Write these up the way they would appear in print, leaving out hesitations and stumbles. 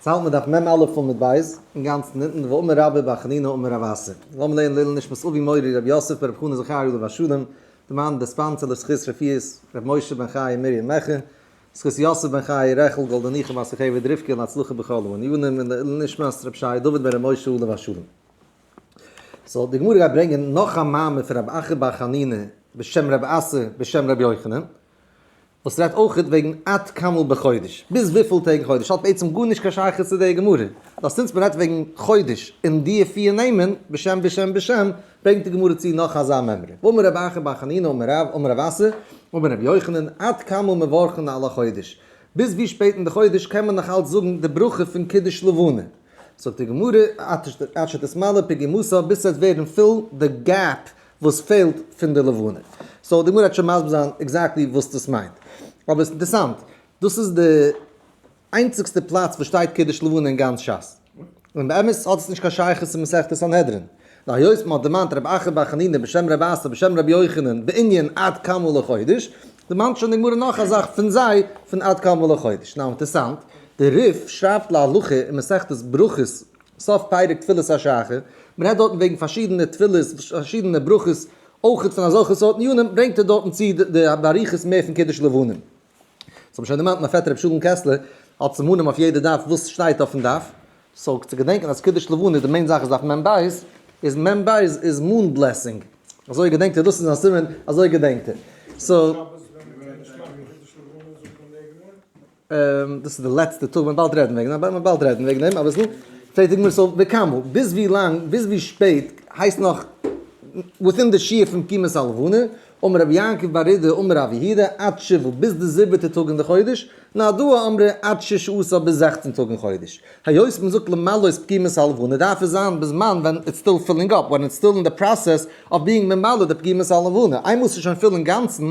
יעצט האלט מען דף מ א עמוד ב', אינגאנצן אונטן, ואמר רבה בר חנינא אמר רב אסי. לאמיר לערנען לעילוי נשמת אבי מורי רבי יוסף ברב חנא זכריה עליו השלום, דערמאנט די sponsor לזכות רפואות ר' משה בן חיה מרים מעכה, זכות יוסף בן חיה רעכל גאלדעניכע בת יוכבד רבקה להצלחה בכל הענינים, און לעילוי נשמת ר' שי דוד בן ר' משה עליו השלום. so די גמרא גייט ברענגען נאך א מאמר פון רב אחא בר חנינא בשם רב אסי בשם רבי יוחנן, וואס רעדט אויכעט וועגן עד כמה בחודש, ביז וויפיל טעג אין חודש, האט בעצם גארנישט קיין שייכות צו די גמרא, נאר since מען רעדט וועגן חודש און די פיר נעמען, בשם בשם בשם, ברענגט די גמרא צו נאך אזא מימרא, ואמר רב אחא בר חנינא אמר רב אמר רב אסי, אמר רבי יוחנן, עד כמה מברכין על החודש, ביז ווי שפעט אין די חודש קען מען נאך אלץ זאגן די ברכה פון קידוש לבנה, זאגט די גמרא, עד שתתמלא פגימתה, ביז ס'וועט ווערן פול די gap וואס פעלט פון די לבנה. so די גמרא וועט שוין מסביר זיין exactly וואס דאס מיינט. אבער עס איז אינטערעסאנט, דאס איז די איינציגסטע פלאץ וואס שטייט קידוש לבנה אין גאנץ שס. און באמת האט עס נישט קיין שייכות צו מסכת סנהדרין. נאר היות מען האט דערמאנט רבי אחא בר חנינא בשם רבי אסי בשם רבי יוחנן בענין עד כמה לחודש, דערמאנט שוין די גמרא נאך א זאך פון זיי פון עד כמה לחודש. now אינטערעסאנט, די ריף שרייבט להלכה אין מסכת ברכות סוף פרק תפילת השחר, מען רעדט דארטן וועגן פארשידענע תפילות, פארשידענע ברכות, אויכעט פון אזעלכע סארט ענינים, ברענגט ער דארטן צו די באריכות מער פון קידוש לבנה. ס'האט מיר שוין דערמאנט מיין פעטער רבי שלום קעסלער האט סימנים אויף יעדע דף וואס שטייט אויפן דף, so צו געדענקען אז קידוש לבנה איז די main זאך איז דף מ בית, איז מ בית איז moon blessing, אזוי געדענקט ער, דאס איז זיין סימן, אזוי געדענקט ער. so. דאס איז די לעצטע טאג, מ'וועט באלד רעדן וועגן דעם, מ'וועט באלד רעדן וועגן דעם אביסל, פרעגט די גמרא so וכמה, ביז ווי לאנג, ביז ווי שפעט הייסט נאך within די שיעור פון פגימת הלבנה, אמר רבי יעקב בר אידי אמר רב יהודה עד שבעה, ביז די זיבעטע טאג אין די חודש, נהרדעא אמרי עד ששה עשר ביז 16 טאג אין חודש. היות מ'זאגט למלאות פגימת הלבנה דארף עס זיין בזמן ווען it's still filling up, when it's still in the process of being ממלא די פגימת הלבנה, איינמאל ס'איז שוין פול אינגאנצן,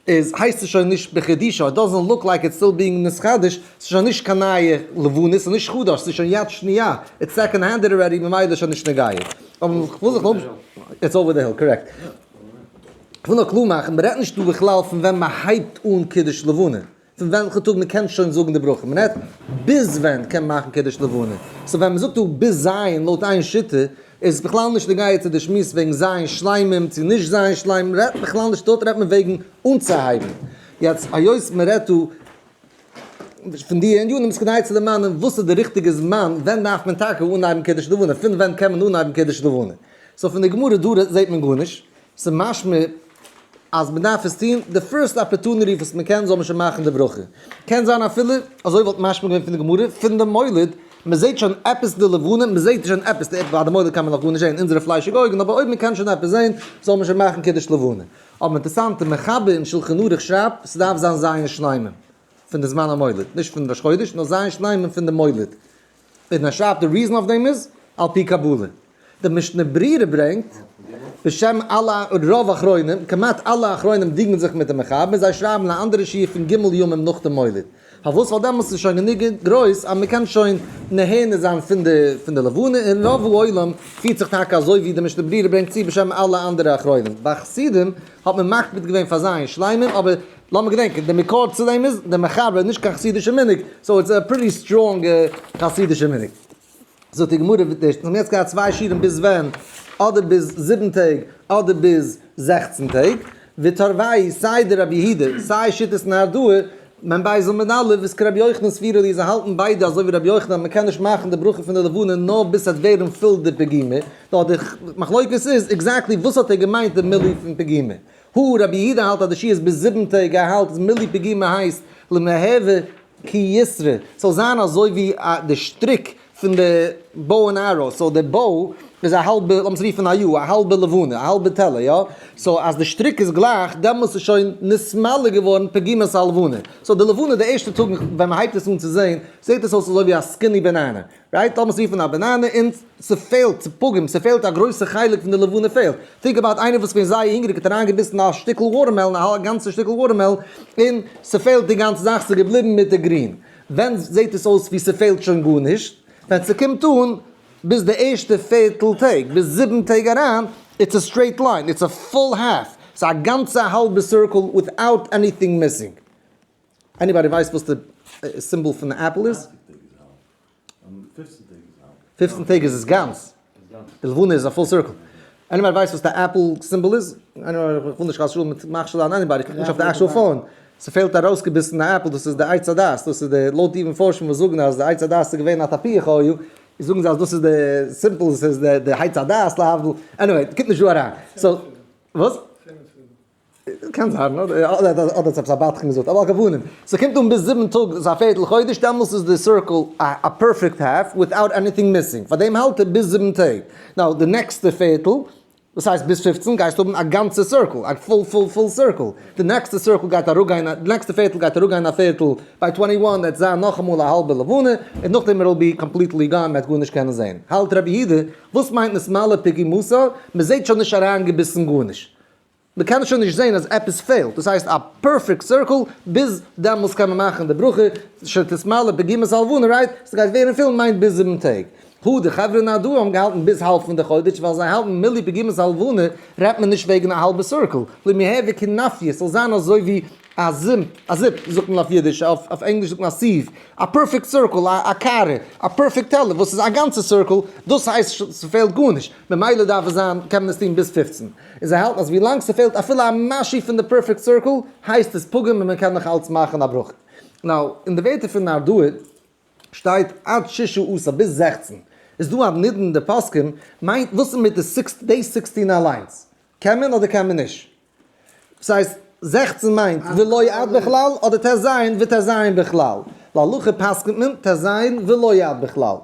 איז הייסט עס שוין נישט בחידושא, it doesn't look like it's still being נתחדש, ס'איז שוין נישט קיין נייע לבנה, ס'איז נישט חדש, ס'איז שוין יד שניה, it's second handed already, ממילא איז שוין נישט נוגע. אבער כ'וויל זיך נאר, it's over the hill, correct. כ'וויל נאר קלאר מאכן, מ'רעדט נישט דא בכלל פון ווען מ'הייבט אן קידוש לבנה, פון וועלכע טאג מ'קען שוין זאגן די ברכה, מ'רעדט ביז ווען קען מען מאכן קידוש לבנה. so ווען מ'זאגט דא ביז ז' לויט איין שיטה, איז בכלל נישט נוגע צו די שמועס וועגן זיין שלימים צו נישט זיין שלימים, רעדט בכלל נישט דארט רעדט מען וועגן אנצוהייבן. יעצט היות מען רעדט דא פון די ענינים איז כדאי צו דערמאנען וואס איז די ריכטיגע זמן ווען דארף מען טאקע אנהייבן קידוש לבנה, פון ווען קען מען אנהייבן קידוש לבנה. so פון די גמרא דא זעט מען גארנישט, ס'איז משמע אז מען דארף עס טון די first opportunity וואס מען קען זאל מען שוין מאכן די ברכה. קען זיין אפילו, אזוי וואלט משמע געווען פון די גמרא, פון די מולד, מען זעט שוין עפעס די לבנה, מען זעט שוין עפעס, ביי די מולד קען מען נאך גארנישט זען, אונזערע פליישיגע אויגן, אבער אויב מען קען שוין עפעס זען, זאל מען שוין מאכן קידוש לבנה. אבער אינטערסאנט, די מחבר אין שלחן ערוך שרייבט, ס'דארף זיין ז' שלימים פון די זמן המולד, נישט פון ראש חודש, נאר ז' שלימים פון די מולד. און ער שרייבט די reason אויף דעם איז, על פי קבלה. די משנה ברורה ברענגט בשם אלע רוב אחרונים, כמעט אלע אחרונים דינגען זיך מיט די מחבר, זיי שרייבן א אנדערע שיעור פון ג' ימים נאך די מולד. פארוואס? ווייל דעמאלטס איז שוין גענוג גרויס אז מען קען שוין נהנה זיין פון די פון די לבנה, און רוב העולם פירט זיך טאקע אזוי ווי די משנה ברורה ברענגט צו בשם אלע אנדערע אחרונים. ביי חסידים האט מען מקפיד געווען פאר זיין שלימים, אבער לאמיר געדענקען, די מקור צו דעם איז די מחבר, נישט קיין חסידישע מנהג, so it's a pretty strong חסידישע מנהג. זאגט די גמרא, מיר האבן יעצט געהאט צוויי שיעורים ביז ווען, אדער ביז זיבן טעג, אדער ביז 16 טעג, ותרוייהו סיי די רבי יהודה, סיי שיטת נהרדעא, מ בית עמוד א', איז כרבי יוחנן סבירא לי, זיי האלטן ביידע אזוי ווי רבי יוחנן אז מען קען נישט מאכן די ברכה פון די לבנה נאר ביז ס'וועט ווערן פול די פגימה, נאר די מחלוקת איז exactly וואס האט ער געמיינט די מילוי פון פגימה. הא רבי יהודה האלט אז די שיעור איז ביז זיבן טעג, ער האלט אז מילוי פגימה הייסט למהוי כיתרא, ס'זאל זיין אזוי ווי די שטריק פון די bow and arrow, so די bow איז א האלבע, לאמיר עס רופן א יו, א האלבע לבנה, א האלבע טעלער, יא? so אז די שטריק איז גלייך, דעמאלס איז שוין נתמלא געווארן פגימת הלבנה. so די לבנה די ערשטע טאג ווען מ'הייבט עס אן צו זען, זעט עס אויס אזוי ווי א skinny banana, right? לאמיר עס רופן א banana, און ס'פעלט, ס'פגום, ס'פעלט א גרויסע חלק פון די לבנה פעלט. think about איינער וואס איז געווען זייער הונגעריג האט אריינגעביסן א שטיקל watermelon, א גאנצע שטיקל watermelon, און ס'פעלט די גאנצע זאך, ס'איז געבליבן מיט די גרין. ווען זעט עס אויס ווי ס'פעלט שוין גארנישט? ווען ס'קומט אן ביז די ערשטע פערטל טעג, ביז זיבן טעג אריין, it's a straight line, it's a full half, ס'איז א גאנצע האלבע circle without anything missing. anybody ווייסט וואס די symbol פון די apple איז? פופצן טעג איז עס גאנץ. די לבנה איז א full circle. Anybody ווייסט וואס די apple symbol איז? איך וויל נישט חס ושלום מכשיל זיין anybody, איך קוק נישט אויף די actual phone. ס'פעלט ארויסגעביסן א apple, דאס איז די עץ הדעת, דאס איז די, לויט די מפרשים וואס זאגן אז די עץ הדעת איז געווען א תפוח היו, זאגן זיי אז דאס איז די symbol, דאס איז די עץ הדעת להבדיל, anyway, קומט נישט דא אריין. So, וואס? קען זיין, אדער האט עפעס א בדחן געזאגט, אבער על כל פנים, ס'קומט אן ביז 7 טאג, ס'איז א פערטל חודש, דעמאלס איז די circle א perfect half without anything missing, פארדעם האלט ער ביז 7 טעג. Now, די נעקסטע פערטל, דאס הייסט ביז 15, גייסטו האבן א גאנצע circle, א full full full circle. די נעקסטע circle גייט אראפגיין, די נעקסטע פערטל גייט אראפגיין א פערטל, ביי 21 וועט זיין נאכאמאל א האלבע לבנה, און נאכדעם it will be completely gone, מ'וועט גארנישט קענען זען. האלט רבי יהודה, וואס מיינט נתמלאה פגימתה? מ'זעט שוין נישט אריינגעביסן גארנישט. מ'קען שוין נישט זען אז עפעס פעלט, דאס הייסט א perfect circle, ביז דעמאלס קען מען מאכן די ברכה, שתתמלא פגימת הלבנה, right? ס'גייט ווערן פיל מיינט ביז 7 טעג. הו, די חברה נהרדעא האבן געהאלטן ביז האלב פון די חודש, ווייל זיי האלטן מילוי פגימת הלבנה רעדט מען נישט וועגן א האלבע circle. למיהוי כנפיא, ס'זאל זיין אזוי ווי א זימפ, א זיפ זאגט מען אויף אידיש, אויף ענגליש זאגט מען א sieve, א perfect circle, א קארע, א perfect טעלער וואס איז א גאנצע circle, דאס הייסט ס'פעלט גארנישט, ממילא דארף עס זיין, קען מען עס טון ביז 15. און זיי האלטן אז ווי לאנג ס'פעלט אפילו א משהו פון די perfect circle, הייסט עס פגום און מ'קען נאך אלץ מאכן א ברכה. Now, אין די ווערטער פון נהרדעא שטייט עד ששה עשר ביז 16. איז דא א נידון אין די פוסקים, מיינט וואס איז מיט די די 16 אליינס? קען מען אדער קען מען נישט? דאס הייסט 16 מיינט ולא עד בכלל אדער ט"ז וט"ז בכלל? להלכה פסק'נט מען ט"ז ולא עד בכלל.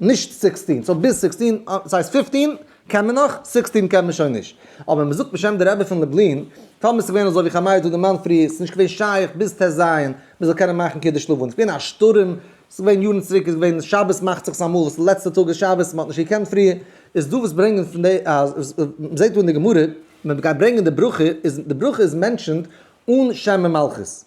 נישט 16, so ביז 16, דאס הייסט 15 קען מען נאך, 16 קען מען שוין נישט. אבער מען זאגט בשם די רבי פון לובלין, טאמער ס'איז געווען אזוי ווי חמאי האט דא דערמאנט פריער, ס'איז נישט געווען שייך ביז ט"ז מען זאל קענען מאכן קידוש לבנה, ס'איז געווען א שטורעם, ס'איז געווען יארן צוריק איז געווען שבת מאכט זיך עס אמאל וואס די לעצטע טאג איז שבת, מען האט נישט געקענט פריער, איז דא וואס ברענגען פון די אז מען זעט דא אין די גמרא, מען גייט ברענגען די ברכה, איז די ברכה איז mentioned אן שם ומלכות.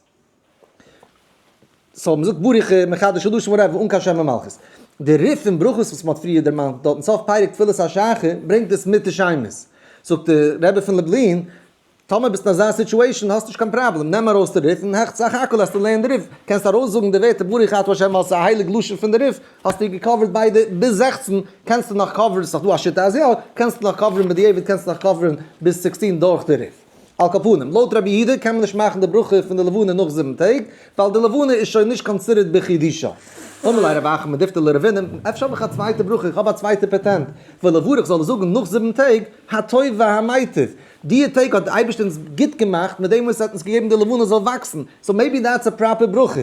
So מ'זאגט ברוך מחדש חדשים whatever אן קיין שם ומלכות. די רי"ף אין ברכות וואס מ'האט פריער דערמאנט דארט אין סוף פרק תפילת השחר ברענגט עס מיט די שמות. זאגט די רבי פון לובלין, טאמער ביסט אין אזא situation האסט נישט קיין פראבלעם, נעם ארויס די רי"ף און העכט סך הכל האסטו לערנט די רי"ף, קענסט ארויסזאגן די ווערטער ברוך אתה ה' ווייל ס'איז א הייליג לשון פון די רי"ף, האסטו גע cover ט ביידע ביז 16, קענסטו נאך cover ן, ס'איז דאך דא א שיטה אז יא, קענסטו נאך cover ן בדיעבד קענסטו נאך cover ן ביז 16 דורך די רי"ף. על כל פנים, לויט רבי יהודה קען מען נישט מאכן די ברכה פון די לבנה נאך 7 טעג, ווייל די לבנה איז שוין נישט considered בחידושה. אמר ליה רב אחא מדיפתי לרבינא, אפשר האב איך א צווייטע ברכה, איך האב א צווייטע patent, ולברך זאל ער זאגן נאך 7 טעג, הטוב והמיטיב. די טעג האט די אייבערשטער אונז גוט געמאכט מיט דעם וואס ער האט אונז געגעבן די לבנה זאל וואקסן, so maybe that's a proper ברכה.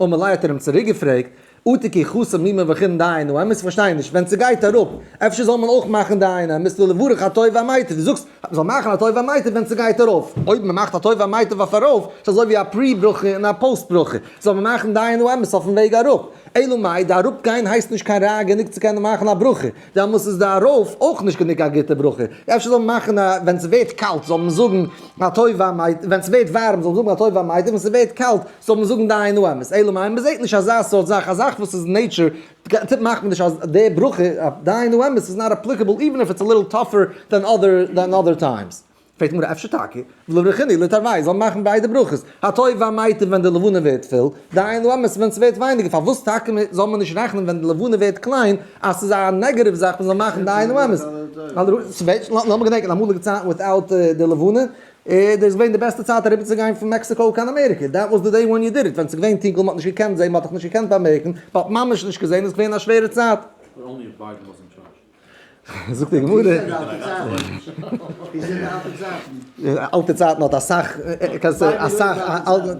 אמר ליה האט ער אים צוריק געפרעגט, אטו כי חסר מי מברכינן דיין האמת, פארשטיי נישט, ווען ס'גייט אראפ, אפשר זאל מען אויך מאכן דיין האמת, ולברך הטוב והמיטיב, דו זאגסט מ'זאל מאכן הטוב והמיטיב ווען ס'גייט ארויף, אויב מ'מאכט הטוב והמיטיב אויף ארויף, ס'איז אזוי ווי א pre ברכה און א פאוסט ברכה, זאל מען מאכן דיין האמת אויפן וועג אראפ, אלא מאי די אראפגיין הייסט נישט קיין ראיה גענוג צו קענען מאכן א ברכה, דעמאלס איז די ארויף אויך נישט גענוג א גוטע ברכה, אפשר זאל מען מאכן א ווען ס'ווערט קאלט זאל מען זאגן הטוב והמיטיב, ווען ס'ווערט ווארעם זאל מען זאגן הטוב והמיטיב, ווען ס'ווערט קאלט זאל מען זאגן דיין האמת, אלא מאי מ'זעט נישט אזא סארט זאך, א זאך וואס איז nature, מאכט מען נישט אז די ברכה דיין האמת איז not applicable even if it's a little tougher than other times. פרעגט די גמרא אפשר טאקע, ולברכינהו לתרוייהו זאל מען מאכן ביידע ברכות, הטוב והמיטיב ווען די לבנה ווערט פיל, דיין האמת ווען ס'ווערט ווייניגער, פארוואס טאקע זאל מען נישט רעכענען ווען די לבנה ווערט קליין אז ס'איז א negative זאך מען זאל מאכן דיין האמת? לאמיר געדענקען אמאליגע צייטן without די לבנה, דאס איז געווען די בעסטע צייט אריבערצוגיין פון מעקסיקאו קיין אמעריקע, that was the day when you did it, ווען ס'איז געווען טונקל, מ'האט נישט געקענט זען, מ'האט דאך נישט געקענט באמערקן, מ'האט ממש נישט געזען, איז געווען א שווערע צייט. זאגט די גמרא, אלטע צייטן האט אסאך, אסאך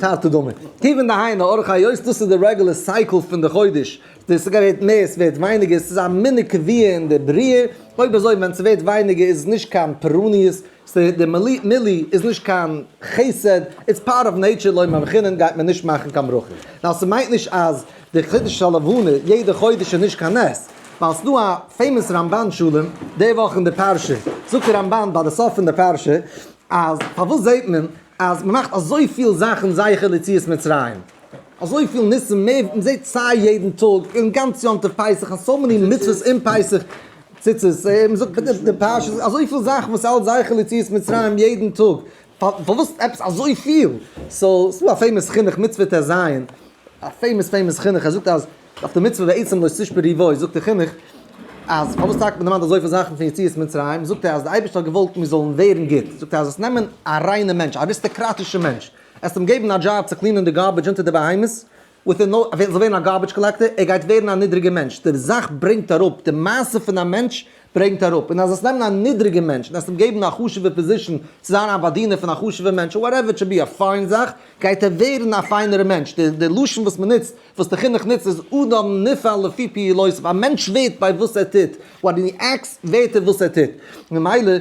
אלטע דומע. כיוון דהיינו אורך היות דאס איז די regular cycle פון די חודש, דאס ווערט מער ס'ווערט ווייניגער, ס'איז א מנהג קבוע אין די בריאה, אויב אזוי ווען ס'ווערט ווייניגער איז עס נישט קיין פורעניות, די מילוי איז נישט קיין חסד, it's part of nature לא מברכינן גייט מען נישט מאכן קיין ברכה. Now ס'מיינט נישט אז די חידוש הלבנה יעדע חודש איז נישט קיין נס, ווייל ס'דא א famous רמבן שלום די וואך אין די פרשה, זאגט די רמבן ביי די סוף פון די פרשה אז פארוואס זעט מען אז מ'מאכט אזויפיל זאכן זכר ליציאת מצרים, אזויפיל ניסים מער, מ'זעט סיי יעדן טאג און גאנץ יום טוב פסח און so many מצוות אין פסח, ציצית, מ'זאגט די פרשה, אזויפיל זאכן וואס אלץ זכר ליציאת מצרים יעדן טאג, פארוואס עפעס אזויפיל? So ס'דא א famous חינוך מצוה ט"ז, א famous famous חינוך, ער זאגט אז. אויף די מצוה בעצם לא תשברו בו, זאגט דער חינוך אז פארוואס טאקע האט מען דערמאנט אזויפיל זאכן פון יציאת מצרים, זאגט ער אז דער אייבערשטער האט געוואלט מיר זאלן ווערן גוט, זאגט ער אז עס נעמען א ריינע מענטש, א אריסטאקראטישע מענטש, עס אים געבן א דזשאב צו clean ען די garbage אונטער די בהמות, within no, ער זאל ווערן א garbage collector, ער גייט ווערן א נידריגע מענטש, די זאך ברענגט אראפ, די מעשה פון א מענטש ברענגט אראפ, און אז עס נעמען א נידריגע מענטש און עס אים געבן א חשוב'ע position צו זיין א באדינער פון א חשוב'ע מענטש, whatever it should be, א פיין זאך, גייט ער ווערן א פיינערע מענטש, די לשון וואס מען נוצט, וואס די חינוך נוצט איז אדם נפעל לפי פעולותיו, א מענטש ווערט ביי וואס ער טוט, what he acts ווערט ער וואס ער טוט, ממילא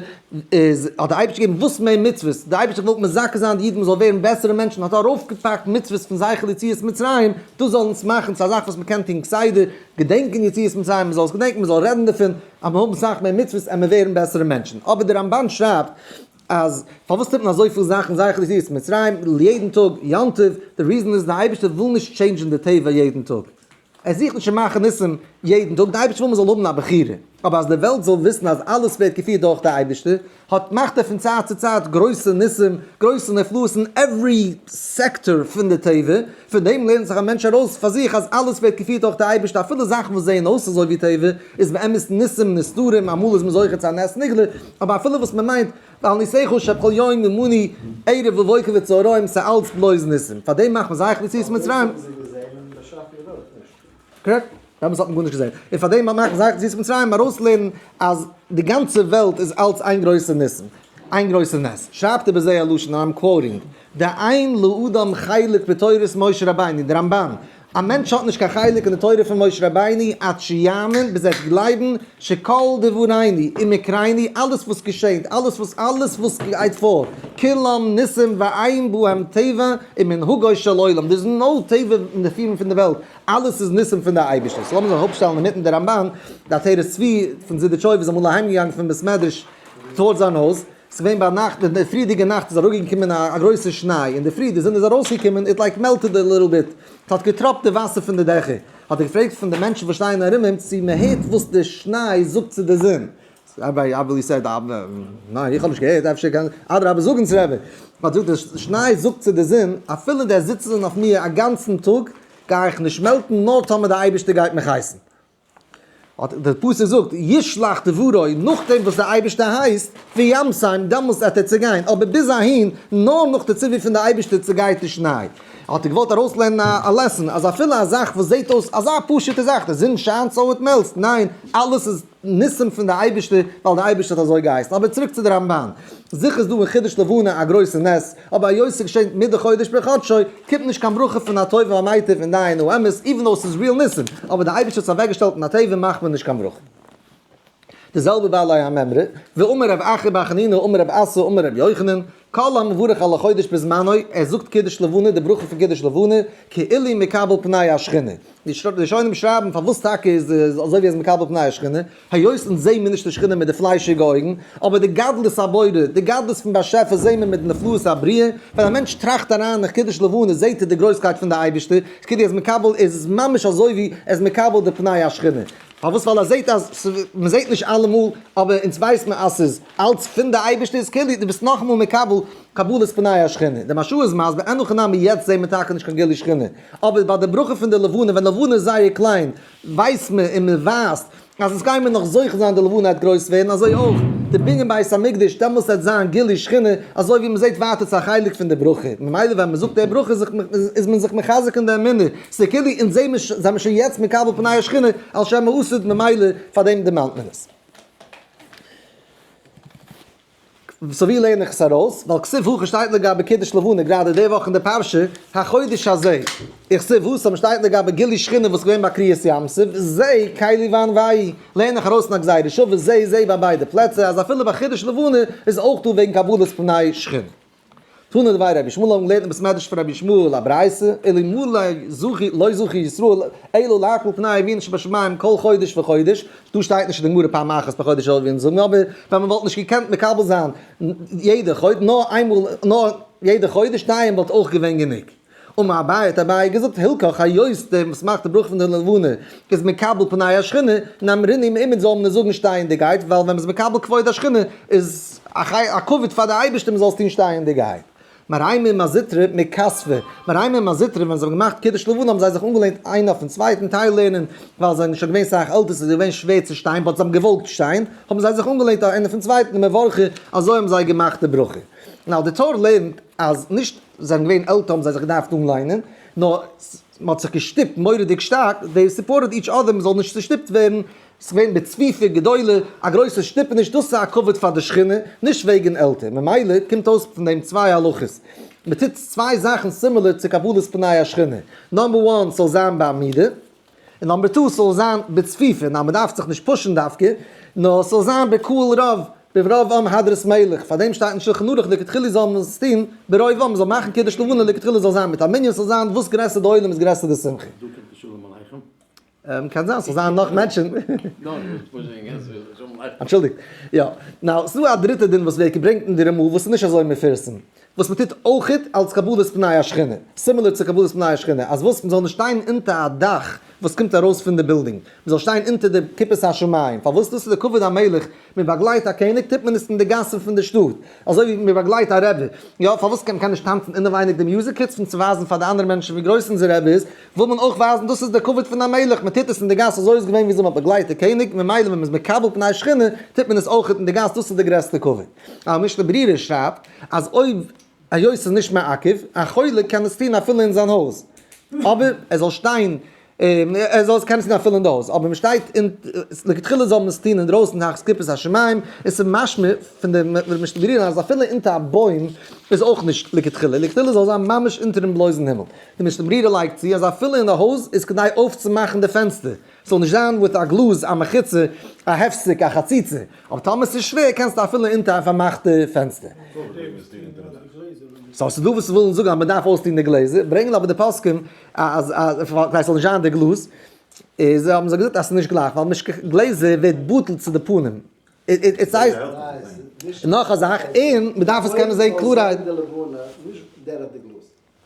איז האט דער אייבערשטער געגעבן וואס מער מצוות, דער אייבערשטער האט געוואלט מזכה זיין די אידן מען זאל ווערן בעסערע מענטשן האט ער ארויפגעפאקט מצוות פון זכר ליציאת מצרים, דאס זאל אונז מאכן צו א זאך וואס מען קען טון כסדר, געדענקען יציאת מצרים, מען זאל עס געדענקען, מען זאל רעדן דערפון, אז מען האבן אסאך מער מצוות און מען ווערן בעסערע מענטשן, אבער דער רמבן שרייבט אז פארוואס טוט מען אזויפיל זאכן זכר ליציאת מצרים יעדן טאג יום טוב, די reason איז די אייבערשטער וויל נישט change ן די טבע יעדן טאג, ער זוכט נישט צו מאכן ניסים יעדן טאג, די אייבערשטער וויל מען זאל האבן א בחירה, אבער אז די וועלט זאל וויסן אז אלעס ווערט געפירט דורך די אייבערשטער, האט מאכט ער פון צייט צו צייט גרויסע ניסים, גרויסע נפלאות אין every sector פון די טבע, פון דעם לערנט זיך א מענטש ארויס פאר זיך אז אלעס ווערט געפירט דורך די אייבערשטער אפילו זאכן וואס זעען אויס אזוי ווי טבע איז באמת ניסים נסתרים, אמאל איז מען זוכה צו א נס נגלה, אבער אפילו וואס מען מיינט ועל ניסיך שבכל יום עמנו ערב ובוקר וצהריים ס'אלץ בלויז ניסים, פאר דעם מאכט מען זכר ליציאת מצרים. correct? דעמאלטס האט מען גארנישט געזען. און פאר דעם מאכט מען זכר ליציאת מצרים ארויסלערנען אז די גאנצע וועלט איז אלץ איין גרויסע ניסים. איין גרויסע נס. שרייבט ער בזה הלשון, און I'm quoting, דאין לאדם חלק בתורת משה רבינו, די רמבן, א מענטש האט נישט קיין חלק אין די תורה פון משה רבינו עד שיאמין, ביז ער וועט גלייבן, שכל דברינו ומקרינו, אלעס וואס געשענט, אלעס וואס אלעס וואס גייט פאר, כולם ניסים ואין בהם טבע ומנהגו של עולם, there is no טבע אין די פירן פון די וועלט, אלעס איז ניסים פון די אייבערשטער. so לאמיר זיך אפשטעלן אינמיטן די רמבן, די עטרת צבי פון זידיטשויב איז אמאל אהיימגעגאנגען פון בית מדרש towards זיין הויז, ס'איז געווען ביינאכט, אין די פריערדיגע נאכט איז אראפגעקומען א גרויסע שניי, אין די פרי די זון איז ארויסגעקומען, it like melted a little bit, ס'האט געטראפט די וואסער פון די דעכער, האט ער געפרעגט פון די מענטשן וואס שטייען ארום אים צו מען הערט וואס די שניי זאגט צו די זון, רבי אבלי said, ניין איך האב נישט געהערט, אפשר קען, אדרבה זאג אונז רבי, האט געזאגט די שניי זאגט צו די זון, אפילו די זיצן אויף מיר א גאנצן טאג, גיי איך נישט melt ן נאר טאמער די אייבערשטער גייט מיך הייסן. האט דער פסוק זאגט, ישלח דברו, נאכדעם וואס דער אייבערשטער הייסט, וימסם, דעמאלס וועט ער צעגיין, אבער ביז אהין, נאר נאך די ציווי פון די אייבערשטער צעגייט די שניי. האט ער געוואלט ארויסלערנען א lesson, אז אפילו א זאך וואס זעט אויס אזא פשוטע זאך, די זון שיינט so it melts, ניין, אלעס איז ניסים פון די אייבערשטער, ווייל דער אייבערשטער האט אזוי געהייסן. אבער צוריק צו די רמבן. זיכער איז דא אין חידוש לבנה א גרויסע נס, אבער היות ס'געשענט מדי חודש בחדשו, קומט נישט קיין ברכה פון הטוב והמיטיב און דיין האמת, even though ס'איז real ניסים, אבער די אייבערשטער האט עס אוועקגעשטעלט אין א טבע מאכט מען נישט קיין ברכה. די זעלבע בעלי המימרא, ואמר רב אחא בר חנינא אמר רב אסי אמר רבי יוחנן, כל המברך על החודש בזמנו, ער זאגט קידוש לבנה, די ברכה פון קידוש לבנה, כאילו מקבל פני השכינה. די ראשונים שרייבן פארוואס טאקע איז אזוי ווי ער איז מקבל פני השכינה, היות אונז זעהן מיר נישט די שכינה מיט די פליישיגע אויגן, אבער די גדלות הבורא, די גדלות פון באשעפער זעהן מיר מיט די נפלאות הבריאה, ווען א מענטש טראכט אריין אין קידוש לבנה זעהט ער די גרויסקייט פון די אייבערשטער, כאילו ער איז מקבל, עס איז ממש אזוי ווי ער איז מקבל די פני השכינה. פארוואס? ווייל ער זעהט אז מען זעהט נישט אלעמאל, אבער אונז ווייסט מען אז ס'איז אלץ פון די אייבערשטער, איז כאילו דו ביסט נאכאמאל מקבל קבלת פני השכינה. די מהרש"א איז מסביר, אין הכי נמי יעצט זעהן מיר טאקע נישט קיין גילוי שכינה, אבער ביי די ברכה פון די לבנה, ווען לבנה איז זייער קליין, ווייסט מען און מען ווייזט אז עס גייען מיר נאך זוכה זיין די לבנה וועט גרויס ווערן, אזוי אויך די בנין בית המקדש, דעמאלס וועט זיין גילוי שכינה, אזוי ווי מען זעט ווייטער צו א חלק פון די ברכה, ממילא ווען מען זאגט די ברכה איז מען זיך מחזק אין די אמונה, ס'איז כאילו אונז זעמיר שוין יעצט מקבל פני השכינה על שם העתיד ממילא פאר דעם דערמאנט מען עס. so ווי לערן איך עס ארויס? ווייל כתיב הכא שטייט לגבי קידוש לבנה גראדע די וואך אין די פרשה, החודש הזה, וכתיב התם שטייט לגבי גילוי שכינה וואס געווען ביי קריעת ים סוף, זה קלי ואנוהו, לערן איך ארויס אין א גזירה שווה זה זה ביי ביידע פלעצער אז אפילו ביי חידוש לבנה איז אויך דא וועגן קבלת פני שכינה. תנא דבי רבי ישמעאל האבן געלערנט אין בית מדרש פון רבי ישמעאל א ברייתא, אלמלא זכו לא זכו ישראל אלא להקביל פני אבינו שבשמים כל חודש וחודש, דא שטייט נישט אין די גמרא פעם אחת בחודש אזוי ווי אונז זאגן, אבער ווען מען וואלט נישט געקענט מקבל זיין יעדע חודש נאר איינמאל נאר יעדע חודש דיין וואלט אויך געווען גענוג. אמר אביי האט אביי געזאגט הלכך היות דער וואס מאכט די ברכה פון די לבנה איז מקבל פני השכינה, נמרינהו מעומד זאל מען עס זאגן שטייענדיגהייט, ווייל ווען מען איז מקבל כבוד השכינה איז א כבוד פאר די אייבערשטער מען זאל עס טון שטייענדיגהייט. מרימר ומר זוטרא מכתפי, מרימר און מר זוטרא ווען זיי האבן געמאכט קידוש לבנה האבן זיי זיך אנגעלענט איינער אויפן צווייטן, טייל לערנען ווייל זיי זענען שוין געווען סאך עלטער ס'איז געווען שווער צו שטיין but זיי האבן געוואלט שטיין, האבן זיי זיך אנגעלענט איינער אויפן צווייטן ומברכי, אזוי האבן זיי געמאכט די ברכה. Now די טור לערנט אז נישט זיי זענען געווען עלטער האבן זיי זיך געדארפט אנליינען, נאר מ'האט זיך געשטופט מורא'דיג שטארק, they supported each other מ'זאל נישט צושטופט ווערן, ס'איז געווען בצפיפות גדולה, א גרויסע שטופעניש, דאס איז א כבוד פאר די שכינה, נישט וועגן עלטער, ממילא קומט אויס פון דעם צוויי הלכות, מ'טוט צוויי זאכן similar צו קבלת פני השכינה, number one ס'זאל זיין בעמידה, און number two ס'זאל זיין בצפיפה, נאר מ'דארף זיך נישט push ן דווקא, נאר ס'זאל זיין בקהל רב, ברוב עם הדרת מלך, פאר דעם שטייט אין שלחן ערוך לכתחילה זאל מען עס טון ברוב עם, מ'זאל מאכן קידוש לבנה לכתחילה זאל זיין מיט א מנין, ס'זאל זיין וואס גרעסער די עולם איז גרעסער די שמחה. דא קומט די שלום עליכם. קען זיין ס'זאל זיין נאך מענטשן. אנטשולדיגט. יא. Now, ס'דא א דריטע דין וואס ווערט געברענגט אין די רמ"א וואס איז נישט אזוי מפורסם. וואס מ'טוט אויכעט אלס קבלת פני השכינה. Similar צו קבלת פני השכינה. אז וואס? מ'זאל נישט שטיין אונטער א דאך וואס קומט ארויס פון די בילדינג. מ'זאל שטיין אונטער די כיפת השמים. פארוואס? דאס איז די כבוד המלך. מען באגלייט א קעניג טוט מען עס אין די גאסן פון די שטאט, אזוי ווי מען באגלייט א רבי, יא פארוואס קען מען נישט טאנצן אינעווייניג די music חוץ פון צו ווייזן פאר די אנדערע מענטשן ווי גרויס אונזער רבי איז, וויל מען אויך ווייזן דאס איז די כבוד פון א מלך, מען טוט עס אין די גאס אזוי איז געווען וויאזוי מען האט באגלייט די קעניג, ממילא ווען מען איז מקבל פני שכינה טוט מען עס אויך אין די גאס דאס איז די גרעסטע כבוד. א משנה ברורה שרייבט אז אויב היות ס'איז נישט מעכב, א חולה קען עס טון אפילו אין זיין הויז, אבער ער זאל שטיין, ער זאל עס קענען טון אפילו אין די הויז, אבער מ'שטייט אין, לכתחילה זאל מען עס טון אינדרויסן תחת כיפת השמים, און ס'איז משמע פון די משנה ברורה אז אפילו אונטער א בוים איז אויך נישט לכתחילה, לכתחילה זאל זיין ממש אונטערן בלויזן הימל. די משנה ברורה לייגט צו אז אפילו אין די הויז איז כדאי אויפצומאכן די פענסטער, ס'זאל נישט זיין with א גלאז, א מחיצה, א הפסק, א חציצה. אבער טאמער ס'איז שווער קענסטו אפילו אונטער א פארמאכטע פענסטער. So ס'איז דא וואס ווילן זאגן אז מ'דארף אויסטון די גלעזער, ברענגען אבער די פוסקים אז כדי ס'זאל נישט זיין די גלאז, איז האבן זיי געזאגט אז ס'איז נישט גלייך ווייל גלעזער ווערט בטל צו די פנים. נאך א זאך, און מ'דארף עס קענען זען קלארהייט.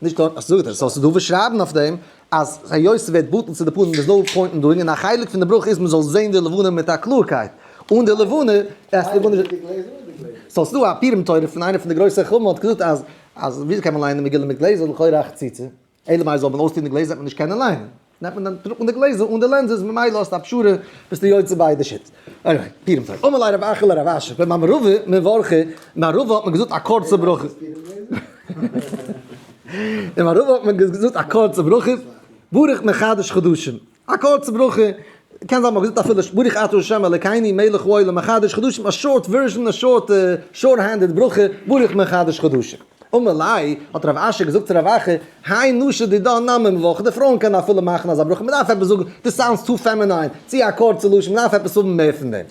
נישט דארט, אז זאגט ער, so ס'דא וואס שרייבן אויף דעם אז היות ס'ווערט בטל צו די פנים איז no point אין doing, און א חלק פון די ברכה איז מ'זאל זען די לבנה מיט א קלארקייט, אן די לבנה עסט די לבנה נישט. So ס'דא א פורים תורה פון איינער פון די גרויסע חכמים האט געזאגט אז אז וויאזוי קען מען ליינען מגילה מיט גלעזער לכאורה א חציצה, אלא מאי זאל מען אויסטון די גלעזער וועט מען נישט קענען ליינען, נעמט מען טראגט מען די גלעזער אן די lenses ממילא האסטו א פשרה ביסטו יוצא ביידע שיטות. Anyway, פורים תורה. אמר ליה רב אחא לרב אשי, במערבא מברכי, מערבא האט מען געזאגט א קורצע ברכה. אין מערבא האט מען געזאגט א קורצע ברכה, ברוך מחדש חדשים. א קורצע ברכה, קען זיין מ'האט געזאגט אפילו ברוך אתה ה' אלקינו מלך העולם מחדש חדשים, א short version, א short short-handed ברכה, ברוך מחדש חדשים. אמר ליה, האט רב אשי געזאגט צו רב אחא, האי נשי דידן נמי מברכי, די פרויען קענען אפילו מאכן אזא ברכה, מ'דארף עפעס זאגן, this sounds too feminine, צו א קורצע לשון, מ'דארף עפעס האבן מער פון דעם.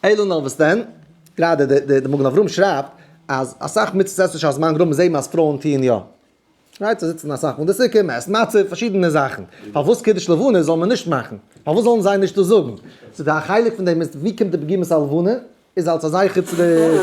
אלא נאר וואס דען? גראדע די מגן אברהם שרייבט אז אסאך מצוות עשה שהזמן גרמא זעהט מען אז פרויען טוען יא. Right, זיי זיצן אסאך מאל אין די סוכה, מען עסט מצה, פארשידענע זאכן. פארוואס קידוש לבנה זאל מען נישט מאכן? פארוואס זאלן זיי נישט דאס זאגן? ס'איז א חלק פון דעם איז ווי קומט די פגימת הלבנה? איז אלס א זכר צו די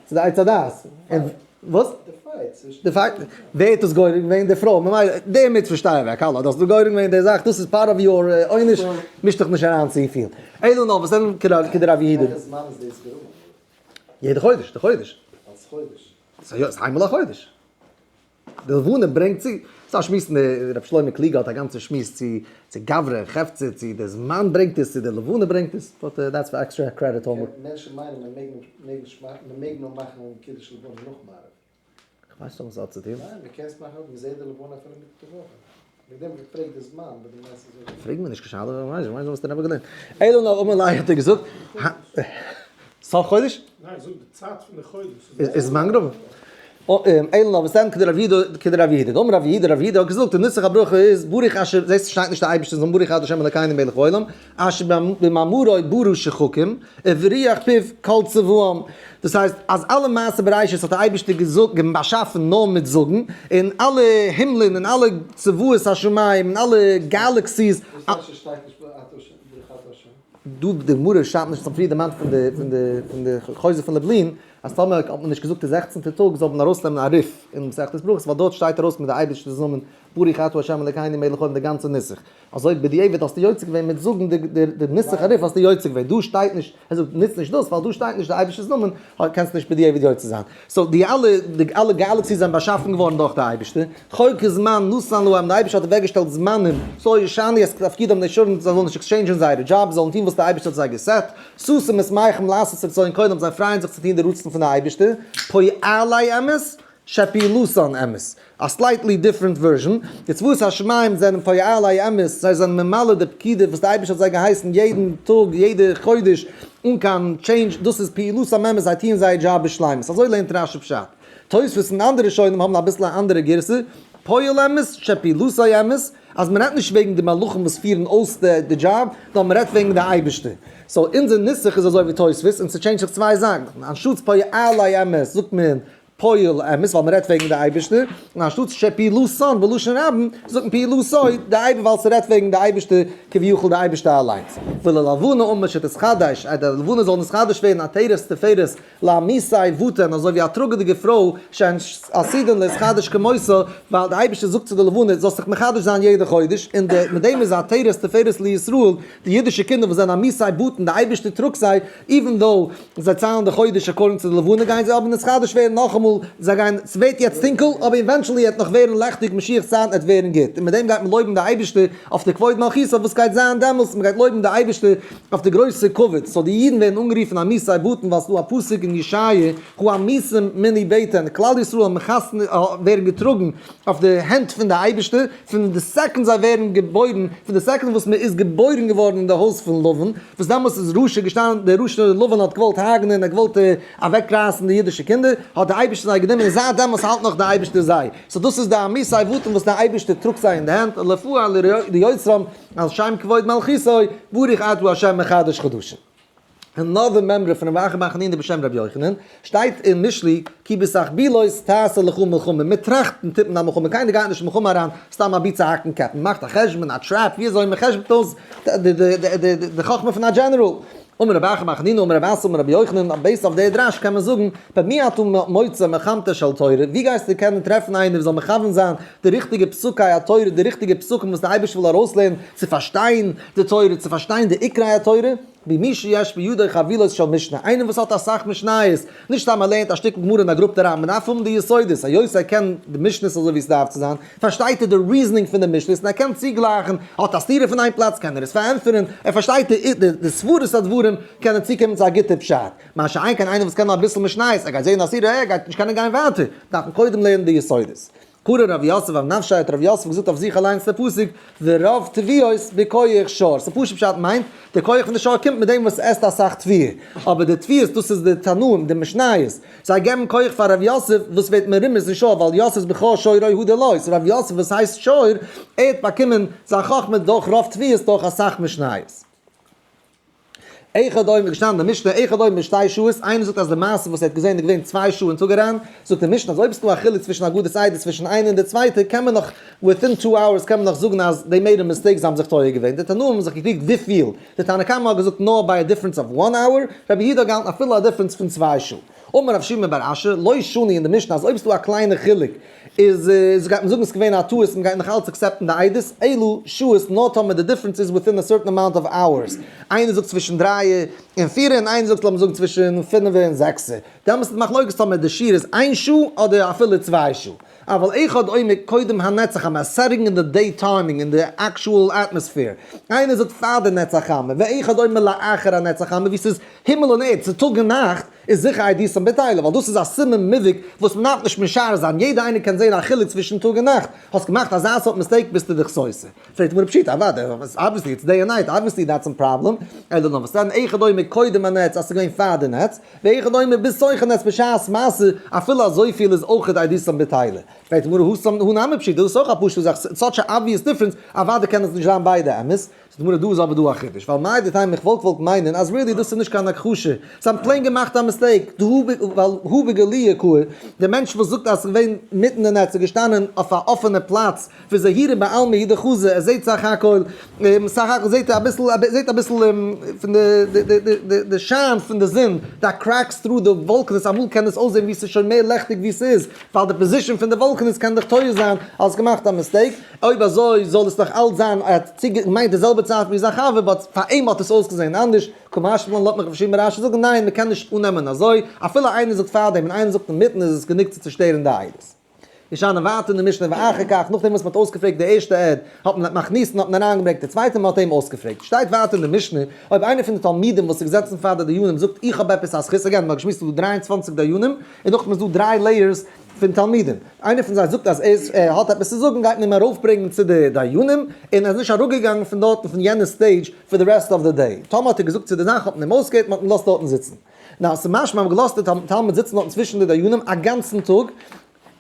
צו די עץ הדעת. און וואס? די fight צווישן די fight, ווער האט עס גורם געווען? די פרוי, ממילא די מצוה שטיי אוועק, האלא, דו האסט דא גורם געווען די זאך, דאס איז part of your עונש, מיש דיך נישט אריין צופיל. אלא נאר וואס דען כדרב יהודה? וועלכע זמן איז דאס געראמען? יעדע חודש, די חודש. אלס חודש. ס'איז איינמאל א חודש. די לבנה ברענגט צו, ס'איז א שמועס אין די, רבי שלמה קלוגער האט א גאנצע שמועס צו צו גברא, חפצא, צו די זמן ברענגט עס, צו די לבנה ברענגט עס, but that's for extra credit homework. מענטשן מיינען מען מעג מעג נישט מאכן, מען מעג נאר מאכן קידוש לבנה נאך מעריב. כ'ווייס נישט וואס ס'האט צו טון. ניין, מען קען עס מאכן אויך, מען זעט די לבנה אפילו מיטן טאג אויך. וועגן דעם האב איך געפרעגט די זמן, but די מעשה איז אויך. פרעג מיר נישט קיין שאלה, איך ווייס נישט וואס דער רבי האט געלערנט. אלא נאר אמר ליה האט ער געזאגט, סוף חודש? ניין, זאג די צייט פון די חודש. איז זמן גרמא. אלא נאר וואס דען כדרב יהודה, דאמר רב יהודה, רב יהודה האט געזאגט, די נוסח הברכה איז ברוך אשר, זעסט ס'שטייט נישט די אייבערשטער זאל ברוך אתה ה' אלקינו מלך העולם, אשר במאמרו ברא שחקים, וברוח פיו כל צבאם, דאס הייסט אז אלע מעשה בראשית האט דער אייבערשטער געזאגט באשאפן נאר מיט זאגן, און אלע הימלען און אלע צבאות השמים און אלע galaxies. וואס טייטש עס שטייט נישט ברוך אתה ה'? דא די גמרא שרייבט נישט צום פריער דערמאנט פון די פון די פון די חוזה פון לובלין אז טאמער האט מען נישט געזאגט די זעכצנטע טאג זאל מען ארויסנעמען א ריף אין מסכת ברכות ווייל דארט שטייט ארויס מיט די אייבערשטער'ס נאמען ברוך אתה ה' אלקינו מלך העולם די גאנצע נוסח. אזוי בדיעבד האסטו יוצא געווען מיט זאגן די נוסח הריף האסטו יוצא געווען, דא שטייט נישט, ער זאגט נוץ נישט דאס ווייל דא שטייט נישט די אייבערשטער'ס נאמען, קענסט נישט בדיעבד יוצא זיין. so די אלע די אלע galaxies זענען באשאפן געווארן דורך די אייבערשטער, חוקי זמן נתן להם, די אייבערשטער האט אוועקגעשטעלט זמנים, שלא ישנו את תפקידם נשרים, זיי זאלן נישט exchange ען זייערע דזשאבס, זיי זאלן טון וואס די אייבערשטער האט זיי געסעט, ששים ושמחים לעשות רצון קונם, זיי פרייען זיך צו טון די רצון פון די אייבערשטער, פועלי אמת, שפעילותן אמת, א slightly different version, די צבאות השמים זענען פועלי אמת, זיי זענען ממלא די פקידה וואס די אייבערשטער האט זיי געהייסן יעדן טאג יעדע חודש אן קיין change, דאס איז פעילותם אמת, זיי טוען זייער דזשאב בשלימות, אזוי לערנט רשי פשט. תוספות און אנדערע ראשונים האבן אביסל א אנדערע גירסא, פועל אמת שפעילותו אמת, אז מען רעדט נישט וועגן די מלאכים וואס פירן אויס די דזשאב, נאר מען רעדט וועגן די אייבערשטער. so אונזער נוסח איז אזוי ווי תוספות, און ס'טשעינדזשט זיך צוויי זאכן, אנשטאטס פועלי אמת זאגט מען פועל אמת ווייל מ'רעדט וועגן די אייבערשטער, און אנשטאטס שפעילותן בלשון רבים זאגט מען פעילותו די אייבער ווייל ס'רעדט וועגן די אייבערשטער כביכול די אייבערשטער אליינס. וללבנה אמר שתתחדש אז די לבנה זאל נתחדש ווערן עטרת תפארת לעמיתי בטן אזוי ווי א טראגעדיגע פרוי שהן עתידין להתחדש כמותה ווייל די אייבערשטער זאגט צו די לבנה זאלסט זיך מחדש זיין יעדע חודש און די מיט דעם איז עטרת תפארת לישראל די אידישע קינדער וואס זענען עמיתי בטן די אייבערשטער טראגט זיי even though זיי ציילן די חודש according צו די לבנה גייען זיי אבער נתחדש ווערן נאכאמאל, זיי גייען, ס'ווערט יעצט טונקל, אבער eventually עט נאך ווערן לעכטיג משיח צייטן עט ווערן גוט, און מיט דעם גייט מען לויבן די אייבערשטער אויף די כבוד מלכותו וואס גייט זיין דעמאלס, מען גייט לויבן די אייבערשטער אויף די גרויסע כבוד, so די אידן ווערן אנגערופן עמיתי בטן ווייל ס'דא א פסוק אין ישעיה העמוסים מנעי בטן, כלל ישראל מחסן ווערן געטראגן אויף די הענט פון די אייבערשטער, פון די second זיי ווערן געבוירן, פון די second וואס מען איז געבוירן געווארן אין די הויז פון לבן, וואס דעמאלס איז רשע געשטאנען, דער רשע לבן האט געוואלט הרג'נען, ער האט געוואלט אוועקרייסן די אידישע קינדער, האט דער אייבערשטער זיי גענומען און זייט דעמאלס האלט נאך דער אייבערשטער זיי, so דאס איז די עמיתי בטן וואס דער אייבערשטער טראגט זיי אין די הענט, לפאר ליוצרם על שם כבוד מלכותו, ברוך אתה ה' מחדש חדשים. Another מימרא פון רבי אחא בר חנינא בשם רבי יוחנן, שטייט אין משלי, כי בתחבולות תעשה לך מלחמה, מיט טראכטן טוט מען א מלחמה, קיינער גייט נישט אין מלחמה אריין סתם אבי צו האקן קעפ, מען מאכט א חשבון, א trap, ווי אזוי מען חשבונ'ט אויס די חכמה פון א דזשענעראל. אמר רבי אחא בר חנינא אמר רבי אסי אמר רבי יוחנן, based אויף די דרש קען מען זאגן, במי אתה מוצא מלחמתה של תורה, ווי גייסטו קענען טרעפן איינער וואס זאל מכוון זיין די ריכטיגע פסוקי התורה, די ריכטיגע פסוקים וואס די אייבערשטער וויל ארויסלערנען, צו פארשטיין די תורה, צו פארשטיין די עיקרי התורה, במי שיש בידו חבילות של משנה, איינער וואס האט אסאך משניות, נישט סתם ער לערנט א שטיקל גמרא און ער גראבט אריין, מען דארף האבן די יסודות, היות ער קען די משניות אזוי ווי עס דארף צו זיין, פארשטייט ער די reasoning פון די משניות און ער קען צוגלייכן, האט א סתירה פון איין פלאץ קען ער עס פארענטפערן, ער פארשטייט די סברות הדברים קען ער צוקומען צו א גוטע פשט, מה שאין כן איינער וואס קען נאר אביסל משניות, ער גייט זען א סתירה, ער גייט נישט קענען גיין ווייטער, דארף מען קודם לערנען די יסודות. קרא רב יוסף אויף נפשי האט רב יוסף געזאגט אויף זיך אליינס די פסוק ורב תבואות בכח שור, ס'פשוט פשט מיינט די כח פון די שור קומט מיט דעם וואס עסט אסאך תבואה, אבער די תבואות דאס איז די תנאים די משניות, זיי געבן כח פאר רב יוסף וואס ווערט מרומז אין שור ווייל יוסף איז בכור שורו הוא דלא, so רב יוסף וואס הייסט שור ער האט באקומען זיין חכמה דורך רוב תבואות דורך אסאך משניות. אחד אומר, געשטאנען אין די משנה, אחד אומר שתי שעות, איינער זאגט אז די מעשה וואס ער האט געזען איז געווען 2 שעה אין טאג אריין, זאגט די משנה אז אויב איז דא א חילוק צווישן אגודת עדות צווישן איינע און די צווייטע קען מען נאך within two hours קען מען נאך זאגן אז they made a mistake זיי האבן זיך טועה געווען, די תנאים האבן זיך געקריגט וויפיל, די תנא קמא האט געזאגט נאר ביי א difference of one hour, רבי יהודה האט געהאלטן אפילו א difference פון 2 שעה. אמר רב שימי בר אשי, לא שנו אין די משנה אז אויב איז דא א קליינע חילוק איז איז גייט מען זאגן עס איז געווען א טעות מען גייט נאך אלץ accept ן די עדות, אלא שעות נאר טאמער די difference איז within a certain amount of hours, איינער זאגט צווישן דרייע און פירע און איינער זאגט לאמיר זאגן צווישן פינעווע און זעקסע, דעמאלטס איז די מחלוקת טאמער די שיעור איז איין שעה אדער אפילו 2 שעה. אבל אחד אומר קודם הנץ החמה, א setting אין די day timing אין די actual atmosphere, איינער זאגט פאר די נץ החמה, ואחד אומר לאחר הנץ החמה ווי ס'איז הימל און ערד, ס'איז טאג און נאכט, איז זיכער עדותן בטילה, ווייל דאס איז א סימן מובהק וואס מען דארף נישט משער זיין, יעדער איינער קען זען א חילוק צווישן טאג און נאכט, האסט געמאכט אזא סארט mistake ביסטו דיך סותר. פרעגט די גמרא פשיטא, אוודאי, obviously it's day and night, obviously that's some problem, אלא נאר וואס דען, אחד אומר קודם הנץ אז ס'איז געווען פאר די נץ, ואחד אומר בתוך הנץ בשעת מעשה, אפילו אזויפיל איז אויך עדותן בטילה. פרעגט די גמרא התם הא נמי פשיטא, דאס איז אויך א פשוטע זאך, such a obvious difference, אוודאי קען עס נישט זיין ביידע אמת. זאגט די גמרא דא איז אבער דא א חידוש, ווייל מהו דתימא איך וואלט געוואלט מיינען אז really דאס איז נישט קיין הכחשה, זיי האבן plain געמאכט א mistake, ווייל הא בגלויה קאי, דער מענטש וואס זאגט אז ס'איז געווען מיטן די נץ איז געשטאנען אויף א אפענע פלאץ וזהירא בעלמא הוא דחזא, ער זעט סך הכל, סך הכל זעט ער אביסל, זעט אביסל פון די שיין פון די זון, that cracks through די וואלקענעס, אמאל קען עס אויסזען ווי ס'איז שוין מער לעכטיג ווי ס'איז, ווייל די position פון די וואלקענעס קען דיך טועה זיין אז האסט געמאכט א mistake, אויב אזוי זאל עס נאך אלץ זיין ער האט געמיינט די זעלבע צייט ווי זיין חבר but פאר אים האט עס אויסגעזען אנדערש, קא משמע לן לאזט מיך פארשריבן רשי זאגן ניין מ'קען נישט אננעמען אזוי, אפילו איינער זאגט פארדעם און איינער זאגט אינמיטן איז עס גענוג צו צושטערן די עדות. געשטאנען ווייטער אין די משנה ואחר כך, נאכדעם וואס מען האט אויסגעפרעגט די ערשטע עד, האט מען מכניסין האט מען אריינגעברענגט די צווייטע מען האט אים אויסגעפרעגט. שטייט ווייטער אין די משנה, אויב איינער פון די תלמידים וואס איז געזעצן פאר די דיינים זאגט איך האב עפעס א זכות, again מען האט געשמועסט ס'איז דא 23 דיינים, און נאכדעם איז דא דריי layers פון תלמידים, איינער פון זיי זאגט אז ער האט עפעס צו זאגן גייט מען אים ארויפברענגען צו די דיינים, און ער איז נישט אראפגעגאנגען פון דארטן פון יענע stage for the rest of the day. טאמער האט ער געזאגט צו די זאך האט מען אים אויסגעהערט מען האט אים געלאזט דארטן זיצן. נאר ס'משמע מ'האט געלאזט די תלמיד זיצן דארטן צווישן די דיינים א גאנצן טאג,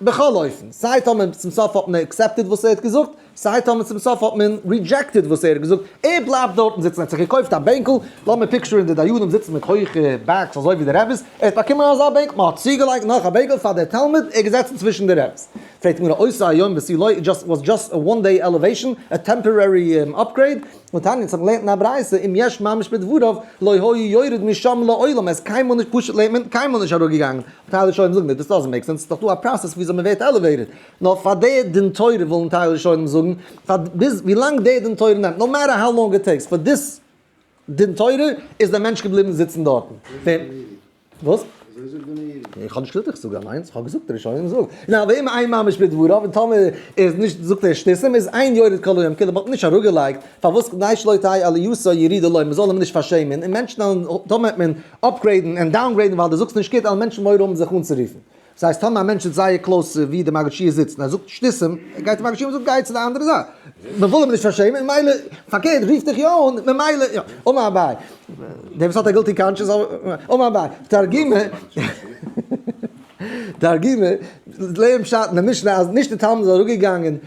בכל אופן, סיי טאמער צום סוף האט מען accepted וואס ער האט געזאגט, סיי טאמער צום סוף האט מען rejected וואס ער האט געזאגט, ער בלייבט דארטן זיצן, ער האט זיך געקויפט א בענקל, לאמיר picture ען די דיינים זיצן מיט הויכע backs אזוי ווי די רעביס, ער האט באקומען אזא בענקל, מען האט צוגעלייגט נאך א בענקל פאר דער תלמיד, ער איז געזעצן צווישן די רעביס. פרעגט די גמרא אותו היום ותו לא, it just was just a one day elevation, a temporary upgrade, והתניא אונז האבן געלערנט אין א ברייתא אם יש ממש בדבריו לא היה יורד משם לעולם, ער איז קיינמאל נישט פשוט לערנט מען קיינמאל נישט אראפגעגאנגען, טייל ראשונים זאגן this doesn't make sense, ס'איז דאך דא א process וויאזוי מען ווערט elevated, נאר פאר די דין תורה ווילן טייל ראשונים זאגן, פאר ביז ווילאנג די דין תורה נעמט, no matter how long it takes, for this דין תורה איז דער מענטש געבליבן זיצן דארטן. וואס? אזוי זאגט די מאירי. איך האב נישט געזאגט איך זאג אליינס, איך האב געזאגט ראשונים זאגן. נאר ואם אין ממש בדבריו, און טאמער איז נישט זאגט ער שטותים, איז אין יורד כל היום כולו, מ'האט נישט אראפגעלייגט, פארוואס כדי שלא תהא עלייתו ירידה לו, מ'זאל אים נישט פארשעמען, און מענטשן וועלן, טאמער וועט מען upgrade ן און downgrade ן ווייל דו זאגסט נישט גוט, וועלן מענטשן מורא האבן זיך אנצורופן. דאס הייסט טאמער א מענטש איז זייער close ווי די מגיד שיעור זיצט און ער זאגט שטותים, גייט די מגיד שיעור און זאגט גיי צו די אנדערע זייט. מען וויל אים נישט פארשעמען ממילא פארקערט רופט דיך יא אן ממילא יא. אמר אביי, דער וואס האט א guilty conscience אמר אביי, תרגימא, תרגימא, לערן פשט אין די משנה אז נישט די תלמיד איז אראפגעגאנגען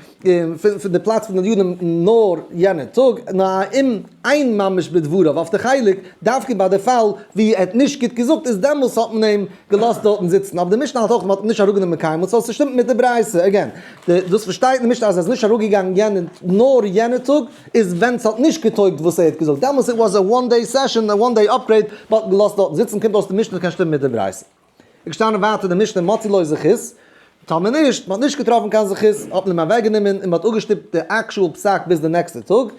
פון די פלאץ פון די דיינים נאר יענע טאג, נאר אם אין ממש בדבריו אויף די חלק, דווקא ביי די פאל ווי ער האט נישט גוט געזאגט איז דעמאלס האט מען אים געלאזט דארטן זיצן, אבער די משנה האלט אויך מען האט אים נישט אראפגענומען קיינמאל, so ס'שטימט מיט די ברייתא, again, דאס וואס שטייט אין די משנה אז ער איז נישט אראפגעגאנגען יענע נאר יענע טאג איז ווען ס'האט נישט געטויגט וואס ער האט געזאגט, דעמאלס it was a one day session, a one day upgrade, מען האט אים געלאזט דארטן זיצן, קומט אויס די משנה קען שטימען מיט די ברייתא. איז געשטאנען ווייטער די משנה מצאו לו זכות, טאמער נישט, מען האט נישט געטראפן קיין זכות, האט מען אים אוועקגענומען און מען האט אפגעשטופט די actual פסק ביז די נעקסטע טאג, און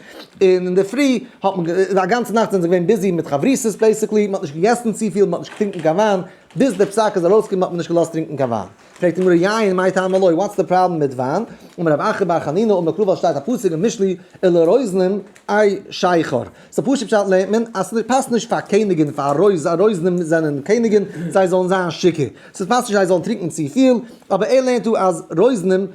אינדערפרי האט מען, א גאנצע נאכט זענען זיי געווען busy מיט חברותות basically, מען האט נישט געגעסן צופיל, מען האט נישט געטרינקען קיין וויין, ביז די פסק איז ארויסגעקומען האט מען נישט געלאזט טרינקען קיין וויין. פרעגט די גמרא יין מאי טעמא לא, what's the problem מיט וויין? אמר רב אחא בר חנינא אמר קרא ווייל שטייט א פסוק אין משלי ולרוזנים אי שכר. so פשוט פשט לערנט מען אז ס'פאסט נישט פאר קעניגן פאר רוזנים זענען קעניגן זיי זאלן זיין שיכור, ס'פאסט נישט זיי זאלן טרינקען צופיל, אבער ער לערנט דא אז רוזנים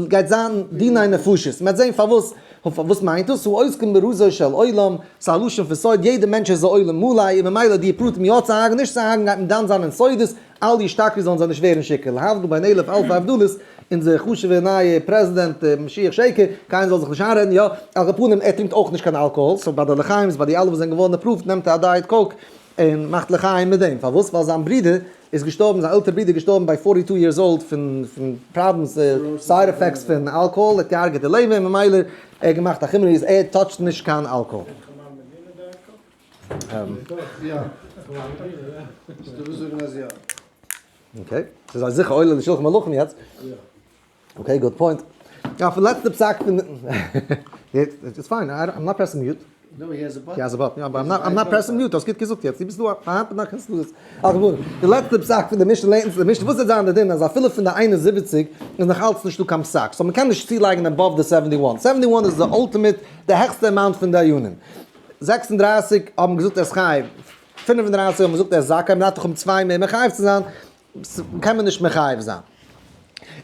גייט זיין דיני נפשות, מ'וועט זען פארוואס, וואס מיינט דאס, העוסקים ברזו של עולם, ס'איז א לשון פון סוד, יעדע מענטש איז א עולם מלא, און ממילא די פרטים יא צו הרג'ן נישט צו הרג'ן גייט מען דן זיין אין סודות, אל ישתכרו זאלן זיי נישט ווערן שיכור, להבדיל בין אלף אלפי הבדלות, אונזער חשוב'ער נייער פרעזידענט משיח שקר, קיינער זאל זיך נישט איינרעדן, יא, על כל פנים ער טרינקט אויך נישט קיין אלקאהאל, so ביי די לחיים'ס ביי די אלע וואס זענען געווארן approved נעמט ער א diet coke און מאכט לחיים מיט דעם, פארוואס? ווייל זיין ברודער איז געשטארבן, זיין עלטערע ברודער איז געשטארבן ביי forty two years old פון problems, side effects פון אלקאהאל, ער האט געהארגעט די לעבער, ממילא ער האט געמאכט א חומרא אז ער touch ט נישט קיין אלקאהאל. okay, ס'איז א זיכער עולה לשולחן מלכים יעצט. okay, good point. יא, פון לעצטע פסק פון it's fine, I'm not pressing mute. No, he has a button. He has a button, יא, but I'm not pressing mute, האסט גוט געזאגט יעצט, דו ביסט דא היינט ביינאכט קענסטו דאס. על כל פנים, די לעצטע פסק פון די משנה לערנט אונז די משנה, וואס וועט זיין די דין אז אפילו פון די 71 איז נאך אלץ נישטא קיין פסק, so מ'קען נישט צולייגן above די 71. 71 איז די ultimate, די העכסטע amount פון דיינים. 36 האבן געזאגט ער איז חייב, 35 האבן געזאגט ער איז זכאי, מ'דארף דאך האבן צוויי מער מחייב צו זיין, קען מען נישט מחייב זיין.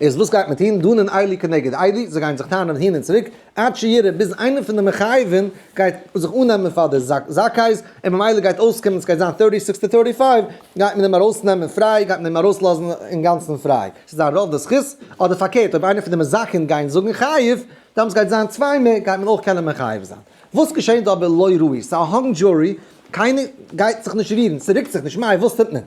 איז וואס גייט מען טון? דנין אלו כנגד אלו, זיי גייען זיך טענה'ן הין און צוריק, עד שיראה, ביז איינער פון די מחייבים גייט זיך אננעמען פאר די זכאי'ס, און ממילא גייט אויסקומען ס'גייט זיין thirty six to thirty five, גייט מען אים ארויסנעמען פריי, גייט מען אים ארויסלאזן אינגאנצן פריי. ס'איז א רוב די זכות, אדער פארקערט אויב איינער פון די מזכין גייען זאגן חייב, דאמאלס גייט זיין צוויי מער, גייט מען אויך קענען מחייב זיין. וואס געשענט אבער לא ראי? ס'איז א hung jury, קיינער גייט זיך נישט רירן, ס'רוקט זיך נישט, מאי וואס טוט מען?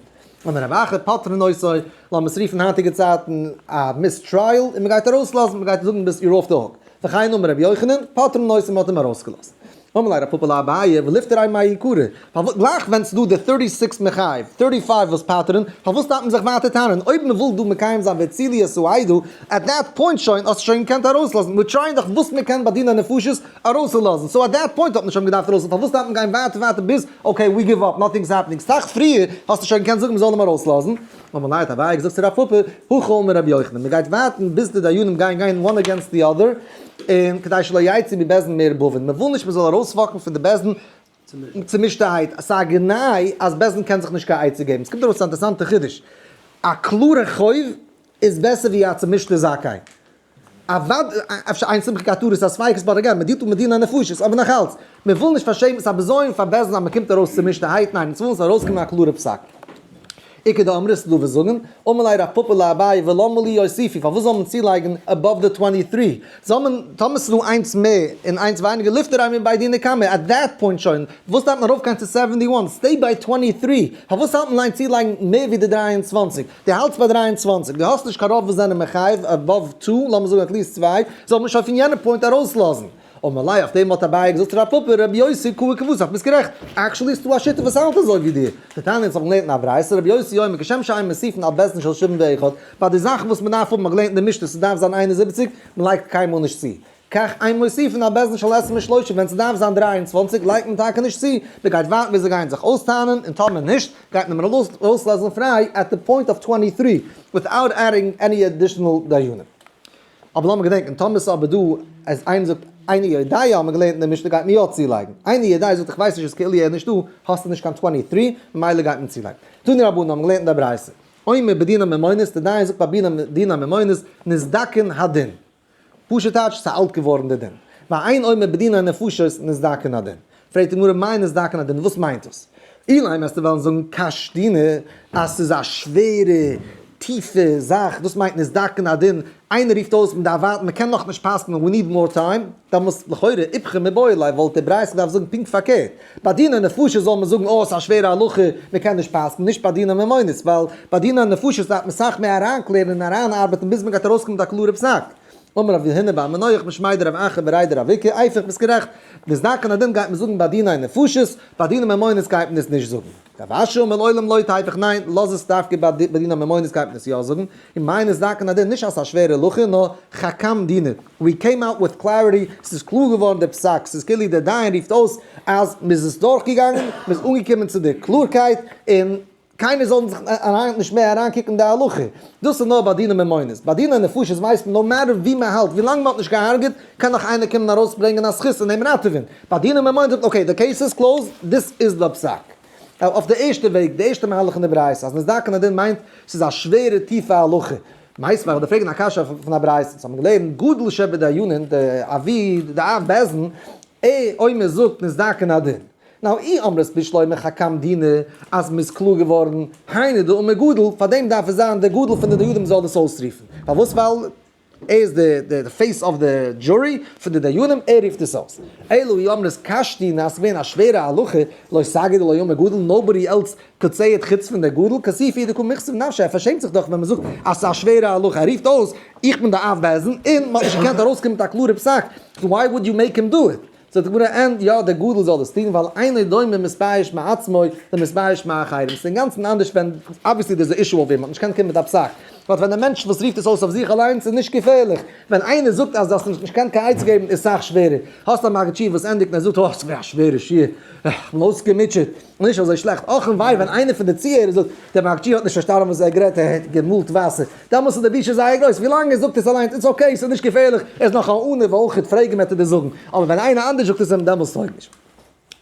אמר רב אחא פוטרין אותו, לאמיר עס רופן היינטיגע צייטן א mistrial, און מ'גייט ארויסלאזן, מ'גייט זאגן ביסט you're off the hook. וכן אמר רבי יוחנן, פוטרין אותו, מ'האט אים ארויסגעלאזט. אמר ליה רב פפא לאביי, וליפטריה מאי קרא, פארוואס גלייך ווען ס'דא די 36 מחייב, 35 וואס פטר'ן, פארוואס דארף מען זיך ווייטער טענה'ן, אויב מ'וויל דא מקיים זיין והצילו את העדה, at that point שוין האסטו שוין געקענט ארויסלאזן, מיר try ען דאך וואס מ'קען ביי דיני נפשות ארויסצולאזן, so at that point האט מען שוין געדארפט ארויסלאזן, פארוואס דארף מען גיין ווייטער ווייטער ביז okay we give up, nothing is happening, סאך פריער האסטו שוין געקענט זאגן מ'זאל אים ארויסלאזן. אמר ליה האט אביי געזאגט צו רב פפא, הכי אמר רבי יוחנן, מ'גייט ווארטן ביז די דיינים גייען גיין one against the other, און כדי שלא יצאו מבית דין מעורבבין, מ'וויל נישט מ'זאל ארויסוואקן פון די בית דין צומישטערהייט, ס'איז א גנאי אז בית דין קען זיך נישט קיין עצה געבן, ס'קומט ארויס א אינטערעסאנטע חידוש, א קלארע חוב איז בעסער ווי א צומישטע זכאי. אוודאי, אפשר אין שמחה כהתרת הספיקות but again, מ'דילט אן מיט דיני נפשות, אבער נאך אלץ, מ'וויל נישט פארשעמען, ס'איז א בזיון פאר בית דין אז מ'קומט ארויס צומישטערהייט, ניין, אונז ווילן ס'זאל ארויסקומען א קלארע פסק. איכא דאמרי ס'דא וואס זאגן, אמר ליה רב פפא לאביי ולמה לי יוסיפו, פארוואס זאל מען צולייגן above the 23? זאל מען, טאמער ס'איז דא איינס מער און איינס ווייניגער ליפטריה מבי דינא קמא, at that point שוין, וואס דארף מען ארויפגיין צו 71? Stay ביי 23, פארוואס האלט מען איין צולייגן מער ווי די 23? דו האלטסט ביי 23, דו האסט נישט קיין רוב וואס זענען מחייב above two, לאמיר זאגן at least צוויי, זאל מען שוין פון יענע point ארויסלאזן. אמר ליה, אויף דעם האט אביי געזאגט צו רב פפא, רבי יוסי קאי כוותך, ביסט גערעכט, actually איז דא א שיטה וואס האלט אזוי ווי דיר, דתניא אונז האבן געלערנט אין א ברייתא, רבי יוסי אומר כשם שאין מוסיפין על בית דין של 71, ביי די זאכן וואס מען דארף האבן, מ'האט געלערנט אין די משנה ס'דארף זיין 71, מען לייגט קיינמאל נישט צו. כך אין מוסיפין על בית דין של 23, ווען ס'דארף זיין 23 לייגט מען טאקע נישט צו, מען גייט ווארטן ביז זיי גייען זיך אויסטענה'ן, און טאמער נישט, גייט מען ארויסלאזן פריי at the point of 23, without adding any additional דיינים. אבער לאמיר געדענקען, טאמער ס'איז אבער דא אז איינער זאגט איני יודע האט מען געלערנט אין די משנה גייט מען יא צולייגן, איני יודע זאגט איך ווייס נישט איז כאילו ער איז נישט דא, האסטו נישט קיין 23, ממילא גייט מען צולייגן. תנו רבנן האבן געלערנט אין די ברייתא, אומר בדיני ממונות, די דיין זאגט ביי דיני ממונות, נזדקן הדין. פשוט טייטש, ס'איז אלט געווארן די דין. ואין אומר בדיני נפשות נזדקן הדין. פרעגט די גמרא מאי נזדקן הדין, וואס מיינט דאס? אילימא וועסטו וועלן זאגן קש דינא אז ס'איז א שווערע טיפע זאך, דאס מיינט נזדקן הדין, איינער רופט אויס מ'דארף ווארטן מ'קען נאכנישט פסק'נען we need more time, דאמאלס לכאורה איפכא מיבעי ליה וואלט די ברייתא געדארפט זאגן פונקט פארקערט, ביי דיני נפשות זאל מען זאגן אה ס'איז א שווערע הלכה מ'קען נישט פסק'נען, נישט ביי דיני ממונות, ווייל ביי דיני נפשות דארף מען סאך מער אריינקלערן און אריינארבעטן ביז מ'גייט ארויסקומען מיט א קלארע פסק. אמר רב הונא בר מנוח משמיה דרב אחא בריה דרב איקא, איפוך ביסט גערעכט, נזדקן הדין גייט מען זאגן ביי דיני נפשות, ביי דיני ממונות גייט מען עס נישט זאגן. רב אשי אמר לעולם לא תיפוך ניין, לאז עס דווקא ביי דיני ממונות גייט מען עס יא זאגן, און מאי נזדקן הדין נישט אז ס'איז א שווערע הלכה נאר חכם דינא, we came out with clarity, ס'איז קלאר געווארן די פסק, ס'איז כאילו דער דיין רופט אויס אז מ'איז עס דורכגעגאנגען, מ'איז אנגעקומען צו די קלארקייט, און. קיינער זאל זיך נישט מער אריינקוקן די הלכה, דאס איז נאר ביי דיני ממונות, ביי דיני נפשות ווייסט מען no matter ווי מען האלט, ווי לאנג מען האט נישט געהארגעט קען נאך איינער קומען ארויסברענגען א זכות און אים ראטעווען, ביי דיני ממונות זאגט מען okay the case is closed, this is the פסק. אויף די ערשטע וועג, די ערשטע מהלך אין די ברייתא, אז נזדקן הדין מיינט ס'איז א שווערע טיפע הלכה, מיינסט וועל איך דיר פרעגן א קשיא פון א ברייתא, אונז האבן געלערנט גדול שבדיינין, די אבי די אב בית דין, ע אויב מען זאגט נזדקן הדין. Now אי אמרת בשלמא חכם דינא אז מ'איז קלאר געווארן, היינו דאמר גדול, פארדעם דארף עס זיין דער גדול פון די דיינים זאל דאס אויסרופן. פארוואס? ווייל ער איז די face of the jury פון די דיינים, ער רופט עס אויס. אלא אי אמרת קש דינא אז ס'איז געווען א שווערע הלכה, לא סגי דלא אמר גדול, nobody else could say it חוץ פון דער גדול, כסופי דקא מכסיף נפשיה, ער פארשעמט זיך דאך ווען מ'זאגט אז ס'איז א שווערע הלכה, ער רופט אויס איך בין די אב בית דין, און מ'האט נישט געקענט ארויסקומען מיט א קלארע פסק, why would you make him do it? זאגט די גמרא אין, יא דער גדול זאל דאס טון, ווייל אינו דומה מתבייש מעצמו למתבייש מאחרים, ס'איז אינגאנצן אנדערש ווען, obviously דער איז א issue אויף וועם מ'האט נישט געקענט קומען מיט א פסק, but ווען דער מענטש וואס רופט עס אויס אויף זיך אליינס איז נישט געפערליך, ווען איינער זאגט אז דו האסט נישט געקענט קיין עצה געבן איז סאך שווערער, האסט א מגיד שיעור וואס ענדיגט און ער זאגט אוי ס'געווען א שווערע שיעור, איך בין אויסגעמוטשעט, נישט אזוי שלעכט, אך און וויי ווען איינער פון די צוהערער זאגט, דער מגיד שיעור האט נישט פארשטאנען וואס ער האט גערעדט, ער האט געמאלט וואסער, דעמאלס איז די בושה זייער גרויס, ווילאנג ער זאגט עס אליינס it's okay, ס'איז נישט געפערליך, ער איז נאך א עניו אויכעט, פרעג אים וועט ער דיר זאגן, אבער ווען איינער אנדערש זאגט עס אים דעמאלס טויג נישט.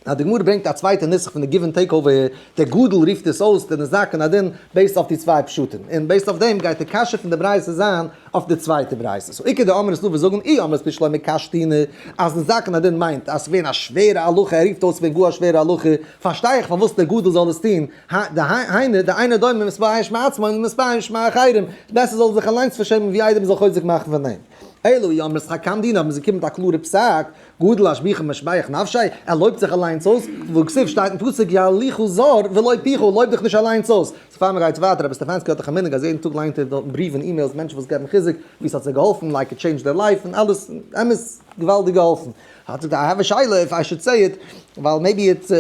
Now די גמרא ברענגט א צווייטע נוסח פון די give and take over here, דער גדול רופט עס אויס די נזדקן הדין based אויף די צוויי פשטים, און based אויף דעם גייט די קשיא פון די ברייתא זיין אויף די צווייטע ברייתא. So איכא דאמרי ס'דא וואס זאגן אי אמרת בשלמא קש דינא אז נזדקן הדין מיינט אז ס'געווען א שווערע הלכה ער רופט אויס ס'געווען גאר א שווערע הלכה, פארשטיי איך פארוואס דער גדול זאל עס טון, דהיינו דאינו דומה מתבייש מעצמו למתבייש מאחרים, בעסער זאל ער זיך אליינס פארשעמען ווי איידער מ'זאל חוזק מאכן פון אים. אלא אי אמרת חכם דינא, אויב מ'איז געקומען מיט א קלארע פסק, גדול להשביחו משבח נפשיה, ער לויבט זיך אליינס אויס, והכתיב שטייט אין פסוק יהללוך זר ולא פיך, לויב דיך נישט אליינס אויס. so פאר מ'גייט ווייטער, רבי סטעפאנסקי האט דאך א מנהג אז יעדן טאג ליינט ער דארטן בריוו און emails מענטשן וואס געבן חיזוק, ווי ס'האט זיי געהאלפן, like it changed their life און אלעס, אמת געוואלדיג געהאלפן. האט זאגט I have a שאלה if I should say it, ווייל maybe it's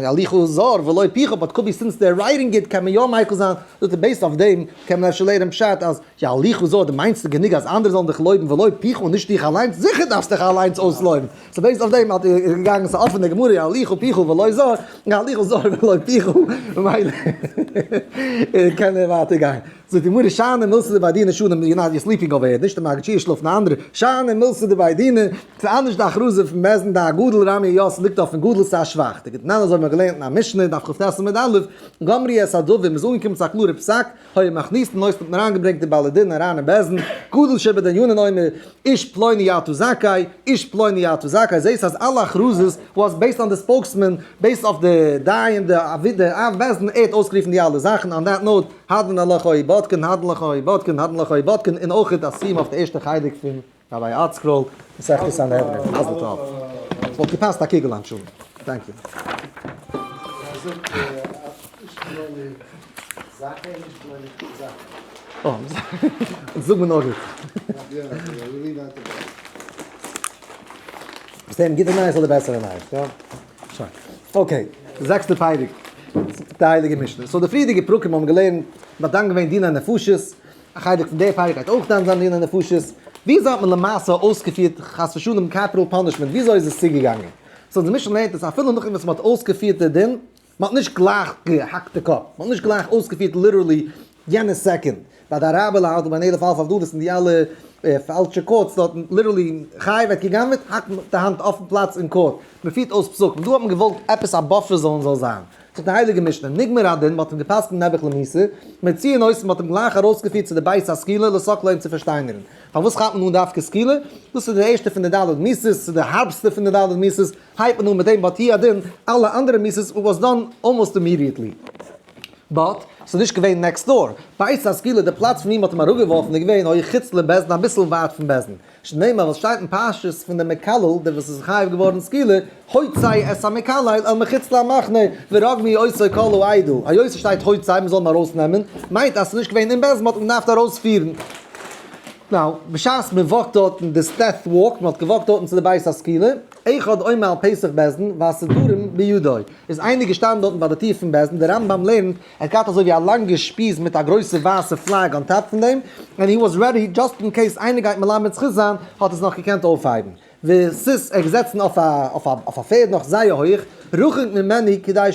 יהללוך זר ולא פיך, but could be since they're writing it קען מען יא מיקל זיין, זאגט ער based אויף דעם קען מען אפשר לערנען פשט אז יהללוך זר דו מיינסט גענוג אז אנדערע זאלן דיך לויבן ולא פיך און נישט דיך אליינס, זיכער דארפסט דיך אליינס אויסלויבן, so based אויף דעם האט ער געגאנגען ס'איז אפענע גמרא יהללוך פיך ולא זר, יהללוך זר ולא פיך, ממילא קען ער ווייטער גיין. זאגט די גמרא שאני מילתא דבי דינא שני you're not you're sleeping over here, נישט די מגיד שיעור שלאפן אנדערע, שאני מילתא דבי דינא, ס'איז אנדערש די הכרזה פון בית דין דאגדול רמי יא ס'ליגט אויפן גדול ס'איז א שבח, דכתנן אזוי האט מען געלערנט אין א משנה דף כט עמוד א', גמרו את הדבר מ'איז אנגעקומען צו א קלארע פסק, היו מכניסין אותו האט מען אריינגעברענגט די בעלי דין אריין אין בית דין, גדול שבדיינין אומר איש פלוני אתה זכאי, איש פלוני אתה זכאי, זעהסט אז אלע הכרזות was based on די spokesman, based אויף די דיין, די אב בית דין, ער האט אויסגערופן די אלע זאכן, on that note, הדרן עלך היו בודקין, הדרן עלך היו בודקין, הדרן עלך היו בודקין, און אויך א סיום אויף די ערשטע חלק פון ראביי ארטסקרול, מסכת סנהדרין. מזל טוב. וואלט געפאסט א קוגל אנטשולדיג. thank you. זאג מיר נאר גוט. ביסט גוטע נייעס אדער בעסערע נייעס? יא? שוין. okay, זעקסטע פרק, די הייליגע משנה. so די פריערדיגע פרקים האבן געלערנט, מ'האט דן געווען דיני נפשות, א חלק פון די פרק גייט אויך דן זיין דיני נפשות. וויאזוי האט מען למעשה אויסגעפירט חס ושלום capital punishment, וויאזוי איז עס צוגעגאנגען? so די משנה לערנט אז אפילו נאכדעם וואס מ'האט אויסגעפירט די דין, מ'האט נישט גלייך געהאקט די קאפ, מ'האט נישט גלייך אויסגעפירט literally יענע סעקונד, ביי די אראבער להבדיל ביי אלף אלף הבדלות און די אלע פאלשע courts דארטן, literally חי ווערט גע'גנב'עט האקט מען די האנט אויפן פלאץ אין court, מ'פירט אויס פסקים, דא האט מען געוואלט עפעס א buffer zone זאל זיין, זאגט די הייליגע משנה, נגמר הדין, מ'האט אים גע'פסק'נט נעבעך למיתה, מוציאין אותו מ'האט אים גלייך ארויסגעפירט צו די בית הסקילה לסקלו אים צו פארשטיינערן, פארוואס כאפט מען אן דווקא סקילה? דאס איז די ערשטע פון די ד' מיתות, ס'איז די הארבסטע פון די ד' מיתות, הייבט מען אן מיט דעם but הוא הדין, אלע אנדערע מיתות was done almost immediately. but, ס'איז נישט געווען next door. בית הסקילה, די פלאץ פון ווי מ'האט אים אראפגעווארפן איז געווען היה חוץ לבית דין אביסל ווייט פון בית דין. שנאמר וואס שטייט אין פרשת פון די מקלל, דער וואס איז חייב געווארן סקילה, הוצא את המקלל אל מחוץ למחנה ורגמו אותו כל העדה. היות עס שטייט הוצא מ'זאל אים ארויסנעמען, מיינט אז ס'איז נישט געווען אין בית דין מ'האט אים געדארפט ארויספירן. now, בשעת מ'וואקט דארטן די death walk, מ'האט געוואקט דארטן צו די בית הסקילה, אחד עומד על פתח בית דין והסודרים בידו, איז איינער געשטאנען דארטן ביי די טיר פון בית דין, דער רמב ם לערנט, ער האט געהאט אזוי ווי א לאנגע שפיז מיט א גרויסע ווייסע flag on top פון דעם, and he was ready just in case איינער גייט מלמד זכות זיין, האט עס נאך געקענט אויפהייבן. וסוס, ער איז געזעצן אויף א אויף א פערד נאך זייער הויך, רחוק ממנו כדי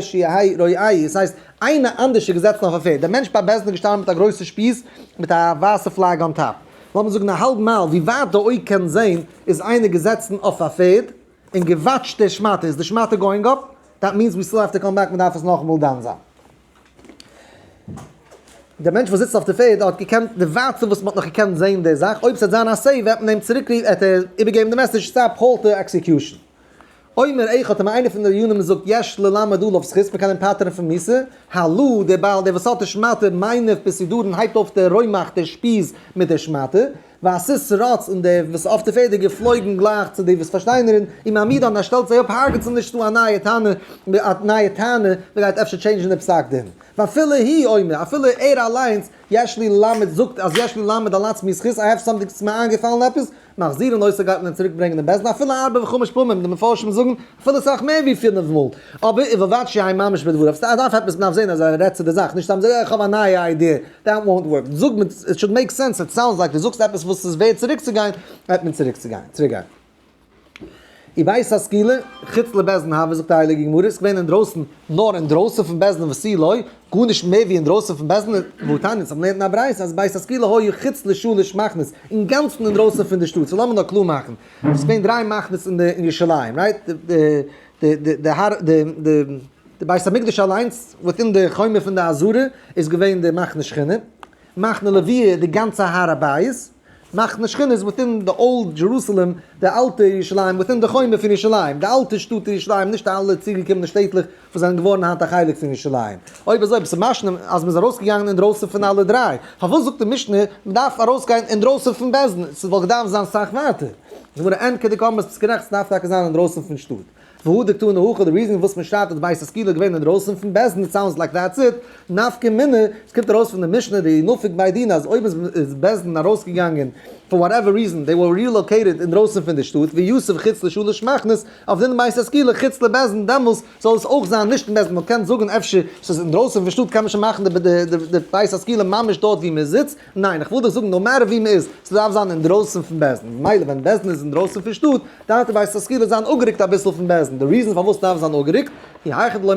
שיהא רואהו, עס הייסט איינער אנדערש איז געזעצן אויף א פערד, דער מענטש ביי בית דין איז געשטאנען מיט א גרויסע שפיז מיט א ווייסע flag on top. לאמיר זאגן א האלב מייל ווי ווייט די אויג קען זעהן איז איינער געזעצן אויף א פערד און געוואטשט די שמאטע, איז די שמאטע going up? that means we still have to come back, מען דארף עס נאכאמאל דן זיין. דער מענטש וואס זיצט אויף די פערד האט געקענט די ווייטסטע וואס מען האט נאך געקענט זעהן די זאך, אויב ס'וועט זיין א save וועט מען אים צוריק וועט ער איבערגעבן די message stop halt די execution. אומר אחד האט אים איינער פון די דיינים געזאגט יש ללמד עליו זכות מ'קען אים פטר'ן פון מיתה, הלא דער בעל דער וואס האט די שמאטע מניף בסודרין הייבט אויף די רומח די שפיז מיט די שמאטע, והסוס רץ און דער וואס אויף די פערד איז געפלויגן גלייך צו די וואס פארשטיינערן ומעמידן ער שטעלט זיי אפ הרג'ט זיי נישט ס'דא א נייע טענה א נייע טענה מ'גייט אפשר טשעינדזשן די פסק דין ואפילו הוא אומר אפילו ער אליינס יש לי ללמד זאגט אז יש לי ללמד על עצמי זכות I have something ס'איז מיר איינגעפאלן עפעס מחזירין אותו גייט מען צוריק ברענגען דעם בית דין אפילו ארבע וחמש פעמים, די מפרשים זאגן אפילו אסאך מער ווי פינף מאל, אבער ובלבד שיהא ממש בדבריו, ס'דארף דארף עפעס מ'דארף זען אז ער רעדט צו די זאך, נישט סתם זאגן איך האב א נייע idea, that won't work, זאג מיט, it should make sense, it sounds like דו זאגסט עפעס וואס איז ווערד צוריק צו גיין, וועט מען צוריק צו גיין, צוריק גיין. ובית הסקילה, חוץ לבית דין הוה זאגט די הייליגע גמרא, איז געווען אינדרויסן, נאר אינדרויסן פון בית דין ותו לא, גארנישט מער ווי אינדרויסן פון בית דין, והתניא, אונז האבן געלערנט אין א ברייתא אז בית הסקילה היה חוץ לשלש מחנות, אינגאנצן אינדרויסן פון די שטאט, so לאמיר נאר קלאר מאכן, עס איז געווען דריי מחנות אין די אין ירושלים, right? די די די הר די די די בית המקדש אליינס, within די חומה פון די עזרה, איז געווען די מחנה שכינה, מחנה לוויה די גאנצע הר הבית. מחנה שכינה איז within די old Jerusalem, די אלטע ירושלים, within די חומה פון ירושלים, די אלטע שטאט ירושלים, נישט אלע צוגעקומענע שטעטלעך וואס זענען געווארן היינט א חלק פון ירושלים. אויב אזוי ביסטו משנה אז מ'איז ארויסגעגאנגען אינדרויסן פון אלע דריי. פארוואס זאגט די משנה מ'דארף ארויסגיין אינדרויסן פון בית דין? ס'וואלט געדארפט זיין סאך ווייטער. די גמרא אין כדקאמרת ביסט גערעכט ס'דארף טאקע זיין אינדרויסן פון שטאט. והא דקתני הכא די reason וואס מ'שרייבט אז די בית הסקילה איז געווען אינדרויסן פון בית דין it sounds like that's it. נפקא מינה, עס קומט ארויס פון די משנה דאי נפיק בי דינא אז אויב איז בית דין ארויסגעגאנגען for whatever reason they were relocated אינדרויסן פון די שטאט ויתיב חוץ לשלש מחנות אויף דין בית הסקילה חוץ לבית דין דעמאלס זאל עס אויך זיין נישט אין בית דין מען קען זאגן אפשר ס'איז אינדרויסן פון שטאט קען מען שוין מאכן די בית הסקילה ממש דארט ווי מען זיצט, ניין איך וויל דיך זאגן no matter ווי מען איז ס'דארף זיין אינדרויסן פון בית דין ממילא ווען בית דין איז אינדרויסן פון שטאט דארף די בית הסקילה זיין אפגערוקט אביסל פון בית דין די reason פארוואס ס'דארף זיין אפגערוקט כי היכי דלא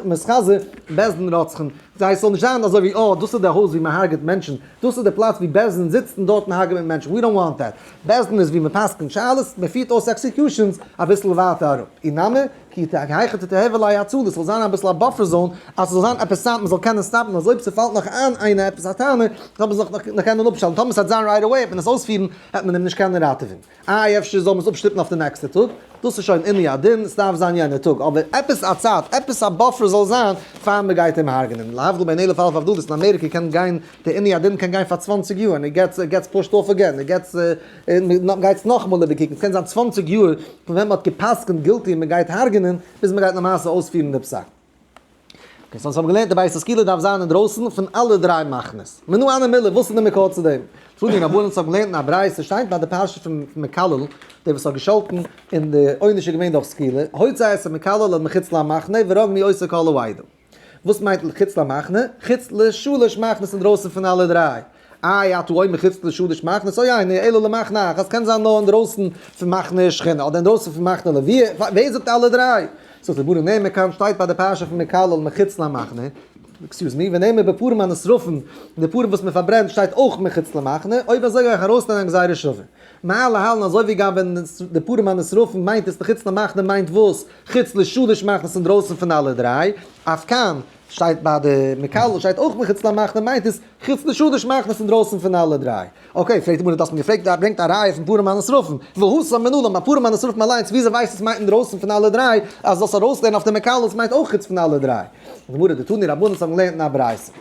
מיתחזי בית דין רוצחין זיי ס'זאל נישט זיין אזוי ווי אה דאס איז די הויז ווי מען הרג'עט מענטשן דאס איז די פלאץ ווי בית דין זיצט און דארטן הרג'עט מען מענטשן, we don't want that. בית דין איז ווי מען פסק'נט שאלות, מען פירט אויס executions אביסל ווייטער אראפ. אי נמי, כי היכי דתיהוי ליה הצלה, ס'זאל זיין אביסל א buffer zone, אז ס'זאל זיין עפעס צייט מען זאל קענען stop ן, אז אויב ס'פאלט נאך איין איינער עפעס א טענה, זאל מען זיך נאך קענען אפשטעלן, טאמער ס'וועט זיין right away וועט מען עס אויספירן, העט מען אים נישט קענען ראטעווען. איי אפשר זאל מען עס אפשטופן אויף די נעקסטע טאג? דאס איז שוין עינוי הדין, ס'דארף זיין יענע טאג, אבער עפעס א צייט, עפעס א buffer זאל זיין פאר מ'גייט אים הרג'נען. להבדיל בין אלף אלף הבדלות, אין אמעריקע קען גיין, די עינוי הדין קען גיין פאר 20 יאר, און it gets pushed off again, it gets, מ'גייט עס נאכאמאל איבערקוקן, ס'קען זיין 20 יאר פון ווען מ'האט גע'פסק'נט guilty און מ'גייט הרג'נען, ביז מ'גייט למעשה אויספירן די פסק. okay, so אונז האבן געלערנט די בית הסקילה דארף זיין אינדרויסן פון אלע דריי מחנות. מנא הני מילי, וואס איז די מקור צו דעם? תנו רבנן אונז האבן געלערנט אין א ברייתא, שטייט ביי די פרשה פון מקלל, דער וואס האט געשאלטן און די עונש איז געווען דורך סקילה, הוצא את המקלל אל מחוץ למחנה ורגמו אותו כל העדה. וואס מיינט חוץ למחנה? חוץ לשלש מחנות אינדרויסן פון אלע דריי. איי אתה אומר חוץ לשלש מחנות או אינו אלא למחנה אחת קען זיין נאר אינדרויסן פון מחנה שכינה אדער אינדרויסן פון מחנה לוויה, ווער זאגט אלע דריי? זאגט די גמרא נאמר כאן שטייט ביי די פרשה פון מקלל מחוץ למחנה, excuse me, ונאמר בפרים הנשרפים, די פרים וואס מען פארברענט שטייט אויך מחוץ למחנה, אויב אזוי גיי איך ארויסנעמען גזירה שווה. מה להלן אזוי ווי גם ווען די פרים הנשרפים מיינט עס מחוץ למחנה מיינט וואס? חוץ לשלש מחנות אינדרויסן פון אלע דריי, אף כאן שטייט ביי די מקלל שטייט אויך מחוץ למחנה מיינט עס חוץ לשלש מחנות אינדרויסן פון אלע דריי. okay, פרעגט די גמרא דו האסט מיר געפרעגט ברענגט א ראיה פון פרים הנשרפים, והתם מנלן ביי פרים הנשרפים אליינס וויאזוי ווייסטו עס מיינט אינדרויסן פון אלע דריי אז זאלסט ארויסלערנען אויף די מקלל עס מיינט אויך חוץ פון אלע דריי. די גמרא דתנו רבנן האבן געלערנט אין א ברייתא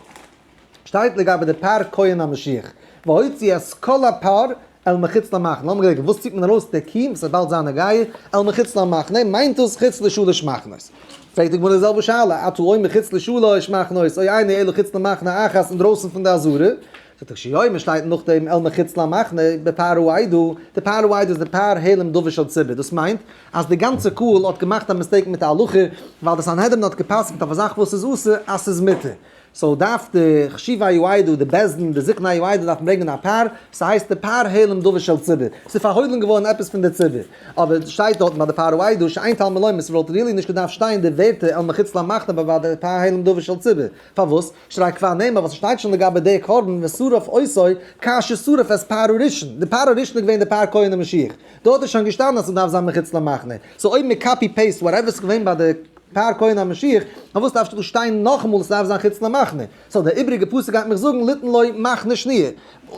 שטייט לגבי די פר כהן המשיח והוציא את כל הפר אל מחוץ למחנה, לאמיר געדענקען וואס ציט מען ארויס די קי וואס וועט באלד זיין א גייער, אל מחוץ למחנה מיינט דאס חוץ לשלש מחנות. פרעגט די גמרא די זעלבע שאלה, אתה אומר חוץ לשלש מחנות, או אינו אלא חוץ למחנה אחת אינדרויסן פון די עזרה, זאגט דער שיעור שטייט נאכדעם אל מחוץ למחנה בפר העדה, די פר העדה איז די פר העלם דבר של ציבור, דאס מיינט אז די גאנצע קהל האט געמאכט א mistake מיט א הלכה, ווייל די סנהדרין האט גע'פסק'נט אויף א זאך וואס איז אסור אז ס'איז מותר. so דארף די חשיבי העדה, די בית דין, די זקני העדה דארפן ברענגען א פר, ס'הייסט די פר העלם דבר של ציבור, ס'איז פארהוילן געווארן עפעס פון די ציבור, אבער שטייט דארטן ביי די פר העדה שאין תלמוד לומר, ס'וואלט really נישט געדארפט שטיין די ווערטער אל מחוץ למחנה ביי די פר העלם דבר של ציבור, פארוואס? שהרי כבר נאמר ווייל ס'שטייט שוין לגבי די קרבן ושרף אותו כאשר שרף את פר הראשון, די פר הראשון איז געווען די פר כהן המשיח, דארט איז שוין געשטאנען אז ס'דארף זיין מחוץ למחנה, so אויב מ'copy paste whatever ס'איז געווען ביי די פר כהן המשיח, פארוואס דארפסטו דא שטיין נאכאמאל עס דארף זיין חוץ למחנה? so דער איבריגע פסוק גייט מיך זאגן ליתן לו מחנה שניה.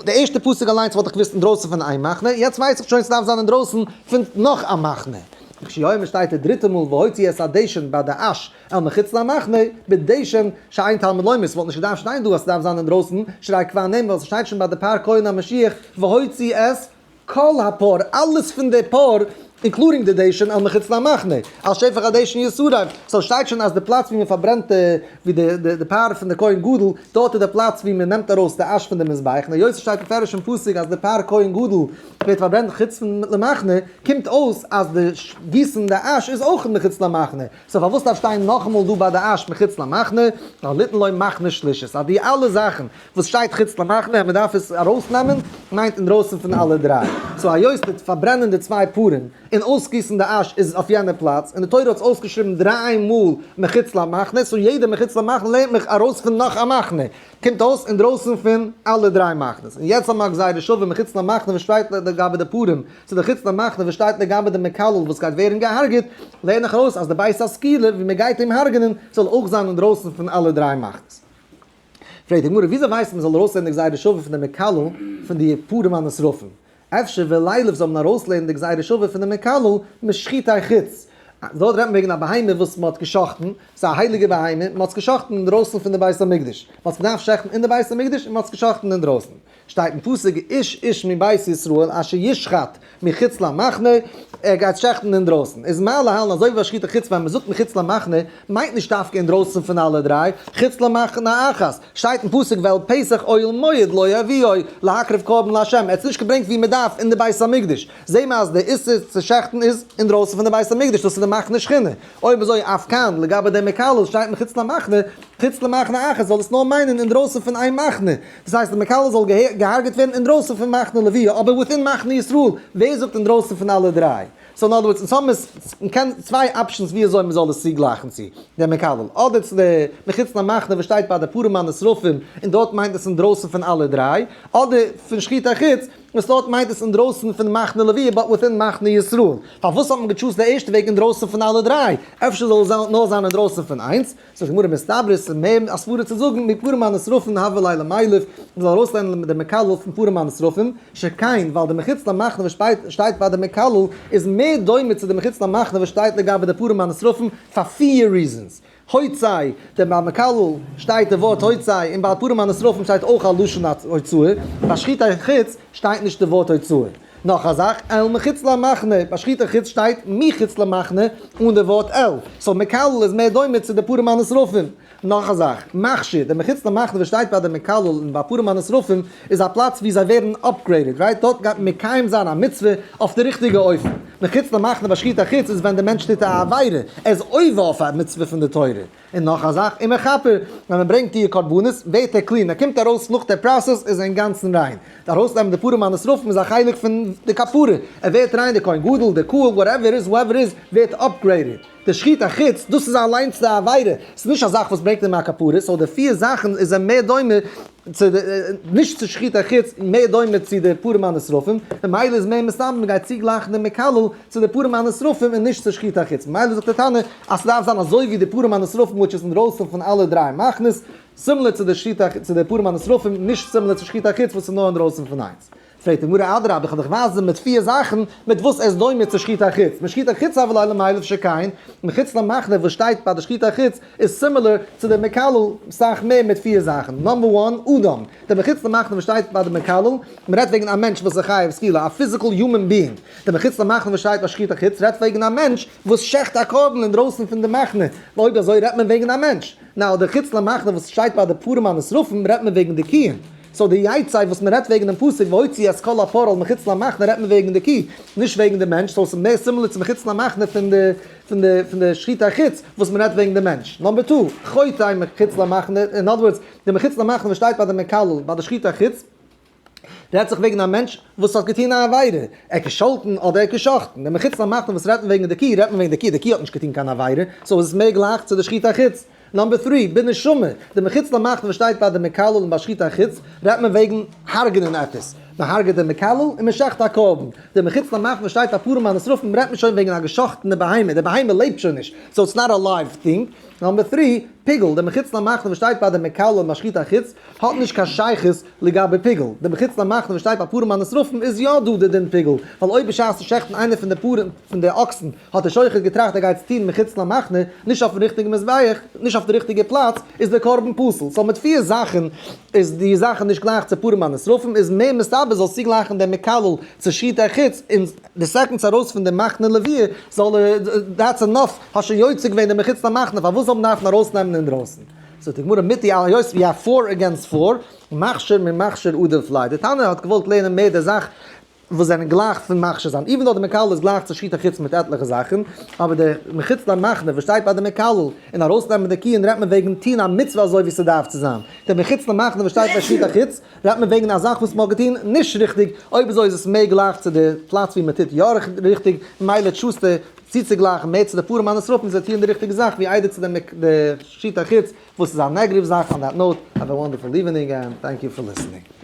די ערשטע פסוק אליינס וואלט איך געוואוסט אינדרויסן פון איין מחנה, יעצט ווייס איך שוין ס'דארף זיין אינדרויסן פון נאך א מחנה. כשהוא אומר שטייט די דריטע מאל והוציא את הדשן ביי די אש אל מחוץ למחנה, בדשן שאין תלמוד לומר, ס'וואלט נישט געדארפט שטיין דא אז ס'דארף זיין אינדרויסן, שהרי כבר נאמר ווייל ס'שטייט שוין ביי די פר כהן המשיח והוציא את כל הפר, אלעס פון די פר, including די דשן אל מחוץ למחנה, על שפך הדשן ישרף, so שטייט שוין אז די פלאץ ווי מען פארברענט די, ווי די די פר פון די כהן גדול, דארט איז די פלאץ ווי מען נעמט ארויס די אש פון די מזבח, און היות עס שטייט מפורש אין פסוק אז די פר כהן גדול ווערט פארברענט חוץ פון למחנה, קומט אויס אז די גיסן די אש איז אויך מחוץ למחנה, so פארוואס דארף שטיין נאכאמאל דא ביי די אש מחוץ למחנה, נאר ליתן לו מחנה שלישית, אז די אלע זאכן וואס שטייט חוץ למחנה אז מען דארף עס ארויסנעמען, מיינט אינדרויסן פון אלע דריי. so היות די פארברענען די צוויי פרים און אויסגיסן די אש איז אויף יענע פלאץ, און די תורה האט עס אויסגעשריבן דריי מאל מחוץ למחנה, so יעדע מחוץ למחנה לערנט מיך ארויס פון נאך א מחנה, קומט אויס אינדרויסן פון אלע דריי מחנות. און יעצט האבן מיר א גזירה שווה מחוץ למחנה וואס שטייט לגבי די פרים, צו די חוץ למחנה וואס שטייט לגבי די מקלל וואס גייט ווערן געהארגעט, לערן איך ארויס אז די בית הסקילה ווי מען גייט אים הרג'נען זאל אויך זיין אינדרויסן פון אלע דריי מחנות. פרעגט די גמרא, וויאזוי ווייסט מען זאל ארויסלערנען די גזירה שווה פון די מקלל פון די פרים הנשרפים? אפשר ולילף זאל מען ארויסלערנען די גזירה שווה פון די מקלל משחיטי חוץ. דארט רעדט מען וועגן א בהמה וואס מען האט גע'שחט'ן, ס'איז א הייליגע בהמה, מען האט עס גע'שחט'ן אינדרויסן פון די בית המקדש. מען האט עס געדארפט שעכטן אין די בית המקדש און מען האט עס גע'שחט'ן אינדרויסן. שטייט אין פסוק איש איש מבית ישראל אשר ישחט מחוץ למחנה, ער גייט שעכטן אינדרויסן. איז מה להלן אזוי ווי ביי שחיטה חוץ ווען מען זאגט מחוץ למחנה מיינט נישט דווקא אינדרויסן פון אלע דריי, חוץ למחנה אחת, שטייט אין פסוק ואל פתח אוהל מועד לא יביאו להקריב קרבן לה', ער האט עס נישט געברענגט ווי מען דארף אין די בית המקדש, זעהן מיר אז די איסור צו שעכטן איז אינדרויסן פון די בית המקדש, דאס איז די מחנה שכינה. אויב אזוי אף כאן, לגבי די מקלל שטייט מחוץ למחנה, חוץ למחנה אחת זאל עס נאר מיינען אינדרויסן פון איין מחנה, דאס הייסט די מקלל זאל געהארגעט ווערן אינדרויסן פון מחנה לוויה, אבער within מחנה ישראל, ווער זאגט אינדרויסן פון אלע דריי? so אין other words, אונז האבן עס, מ'קען צוויי options ווי אזוי מ'זאל עס צוגלייכן צו די מקלל, אדער צו די מחוץ למחנה וואס שטייט ביי די פרים הנשרפים און דארט מיינט עס אינדרויסן פון אלע דריי, אדער פון שחוטי חוץ וואס דארט מיינט עס אינדרויסן פון מחנה לוויה but within מחנה ישראל. פארוואס האט מען גע choose ט די ערשטע וועג אינדרויסן פון אלע דריי? אפשר זאל עס נאר זיין אינדרויסן פון איינס? זאגט די גמרא מסתברא ס'איז מער א סברה צו זאגן מפרים הנשרפים הוה ליה למילף, מ'זאל ארויסלערנען די מקלל פון פרים הנשרפים, שכן ווייל די מחוץ למחנה וואס שטייט ביי די מקלל איז מער דומה צו די מחוץ למחנה וואס שטייט לגבי די פרים הנשרפים פאר פיר reasons, הוצא, דער ביי מקלל שטייט די ווארט הוצא און ביי פרים הנשרפים שטייט אויך א לשון הוצאה, ביי שחוטי חוץ שטייט נישט די ווארט הוצאה. נאך א זאך, אל מחוץ למחנה, ביי שחוטי חוץ שטייט מחוץ למחנה אן די ווארט אל, so מקלל איז מער דומה צו די פרים הנשרפים. נאך א זאך, מכשיר, די מחוץ למחנה וואס שטייט ביי די מקלל און ביי פרים הנשרפים איז א פלאץ ווי זיי ווערן upgraded, right? דארט גייט מען מקיים זיין א מצוה אויף די ריכטיגע אופן. מחוץ למחנה ביי שחוטי חוץ איז ווען די מענטש טוט א עבירה, ער איז עובר אויף א מצוה פון די תורה. און נאך א זאך, ומכפר, ווען מען ברענגט די קרבנות ווערט ער clean, ער קומט ארויס נאך די process איז ער אינגאנצן ריין. די ארויסנעמען די פרים הנשרפים איז א חלק פון די כפרה, ער ווערט ריין, די כהן גדול, די קהל, whatever איז, whoever איז, ווערט upgraded. די שחוטי חוץ, דאס איז אליינס די עבירה, ס'איז נישט א זאך וואס ברענגט אים א כפרה, so די פיר זאכן איז ער מער דומה צו די, נישט צו שחוטי חוץ, מער דומה צו די פרים הנשרפים, ממילא איז מער מסתבר מען גייט צוגלייכן די מקלל צו די פרים הנשרפים און נישט צו שחוטי חוץ, ממילא זאגט די תנא אז ס'דארף זיין אזוי ווי די פרים הנשרפים which איז אינדרויסן פון אלע דריי מחנות, similar צו די שחוטי צו די פרים הנשרפים, נישט similar צו שחוטי חוץ וואס איז נאר אינדרויסן פון איינס. פרעגט די גמרא אדרבה איך וועל דיך ווייזן מיט פיר זאכן מיט וואס עס דומה צו שחוטי חוץ, משחוטי חוץ הוה ליה למילף שכן, מחוץ למחנה וואס שטייט ביי די שחוטי חוץ איז similar צו די מקלל סאך מער מיט פיר זאכן, number one, אדם, די מחוץ למחנה וואס שטייט ביי די מקלל, מען רעדט וועגן א מענטש וואס איז חייב סקילה, א physical human being, די מחוץ למחנה וואס שטייט ביי שחוטי חוץ רעדט וועגן א מענטש וואס שעכט א קרבן אינדרויסן פון די מחנה, אויב אזוי רעדט מען וועגן א מענטש, now די חוץ למחנה וואס שטייט ביי די פרים הנשרפים רעדט מען וועגן די קיען. so די יצא וואס מען רעדט וועגן דעם פסוק והוציא את כל הפר אל מחוץ למחנה רעדט מען וועגן די קי, נישט וועגן די מענטש, so עס איז מער similar צו מחוץ למחנה פון די פון די פון די שחוטי חוץ וואס מען רעדט וועגן די מענטש. number two, חוטא מחוץ למחנה, אין other words, די מחוץ למחנה וואס שטייט ביי די מקלל ביי די שחוטי חוץ, רעדט זיך וועגן א מענטש וואס האט געטון א עבירה, ער האט געשאלטן אדער ער האט געשאכטן. די מחוץ למחנה וואס רעדט מען וועגן די קי, רעדט מען וועגן די קי, די קי האט נישט געטון קיין עבירה, so איז עס מער גלייך צו די שחוטי חוץ. number three, בנשמה, די מחוץ למחנה וואס שטייט ביי די מקלל און ביי שחוטי חוץ, רעדט מען וועגן הרג'נען עפעס. מען הרג'עט דעם מקלל און מען שעכט א קרבן. די מחוץ למחנה וואס שטייט ביי פרים הנשרפים רעדט מען שוין וועגן א געשאכטענע בהמה, די בהמה לעבט שוין נישט, so it's not a live thing. number three, פיגול, די מחוץ למחנה וואס שטייט ביי די מקלל און ביי שחוטי חוץ, האט נישט קיין שייכות לגבי פיגול. די מחוץ למחנה וואס שטייט ביי פרים הנשרפים איז יא דא די דין פיגול, ווייל אויב בשעת'ן שעכטן איינער פון די פרים פון די אקסן האט דער שוחט געטראכט ער גייט עס טון מחוץ למחנה, נישט אויפן ריכטיגן מזבח, נישט אויף די ריכטיגע פלאץ, איז דער קרבן פסול. so מיט פיר זאכן איז די זאכן נישט גלייך צו פרים הנשרפים, איז מער מסתבר זאלסט צוגלייכן דעם מקלל צו שחוטי חוץ, און די seconds ארויס פון די מחנה לוויה זאל ער, that's enough, האסט שוין יוצא געווען דעם מחוץ למחנה, פארוואס זאל מען דארפן ארויסנעמען אינדרויסן? זאגט די גמרא מידי אלא היות we have four against four, מכשיר ממכשיר עדיף ליה. די תנא האט געוואלט לערנען מער די זאך וואס זענען גלייך פון מכשיר זיין, even though די מקלל איז גלייך צו שחוטי חוץ מיט עטליכע זאכן, אבער די מחוץ למחנה וואס שטייט ביי די מקלל און ארויסנעמען די קיען רעדט מען וועגן טוהן א מצוה אזוי ווי ס'דארף צו זיין, די מחוץ למחנה וואס שטייט ביי שחוטי חוץ רעדט מען וועגן א זאך וואס מ'האט געטוהן נישט ריכטיג, אויב אזוי איז עס מער גלייך צו די פלאץ ווי מ'טוט יא ריכטיג, ממילא choose טו צוצוגלייכן מער צו די פרים הנשרפים זיי טוען די ריכטיגע זאך ווי איידער צו די שחוטי חוץ וואס איז א negative זאך, on that note, have a wonderful evening and thank you for listening.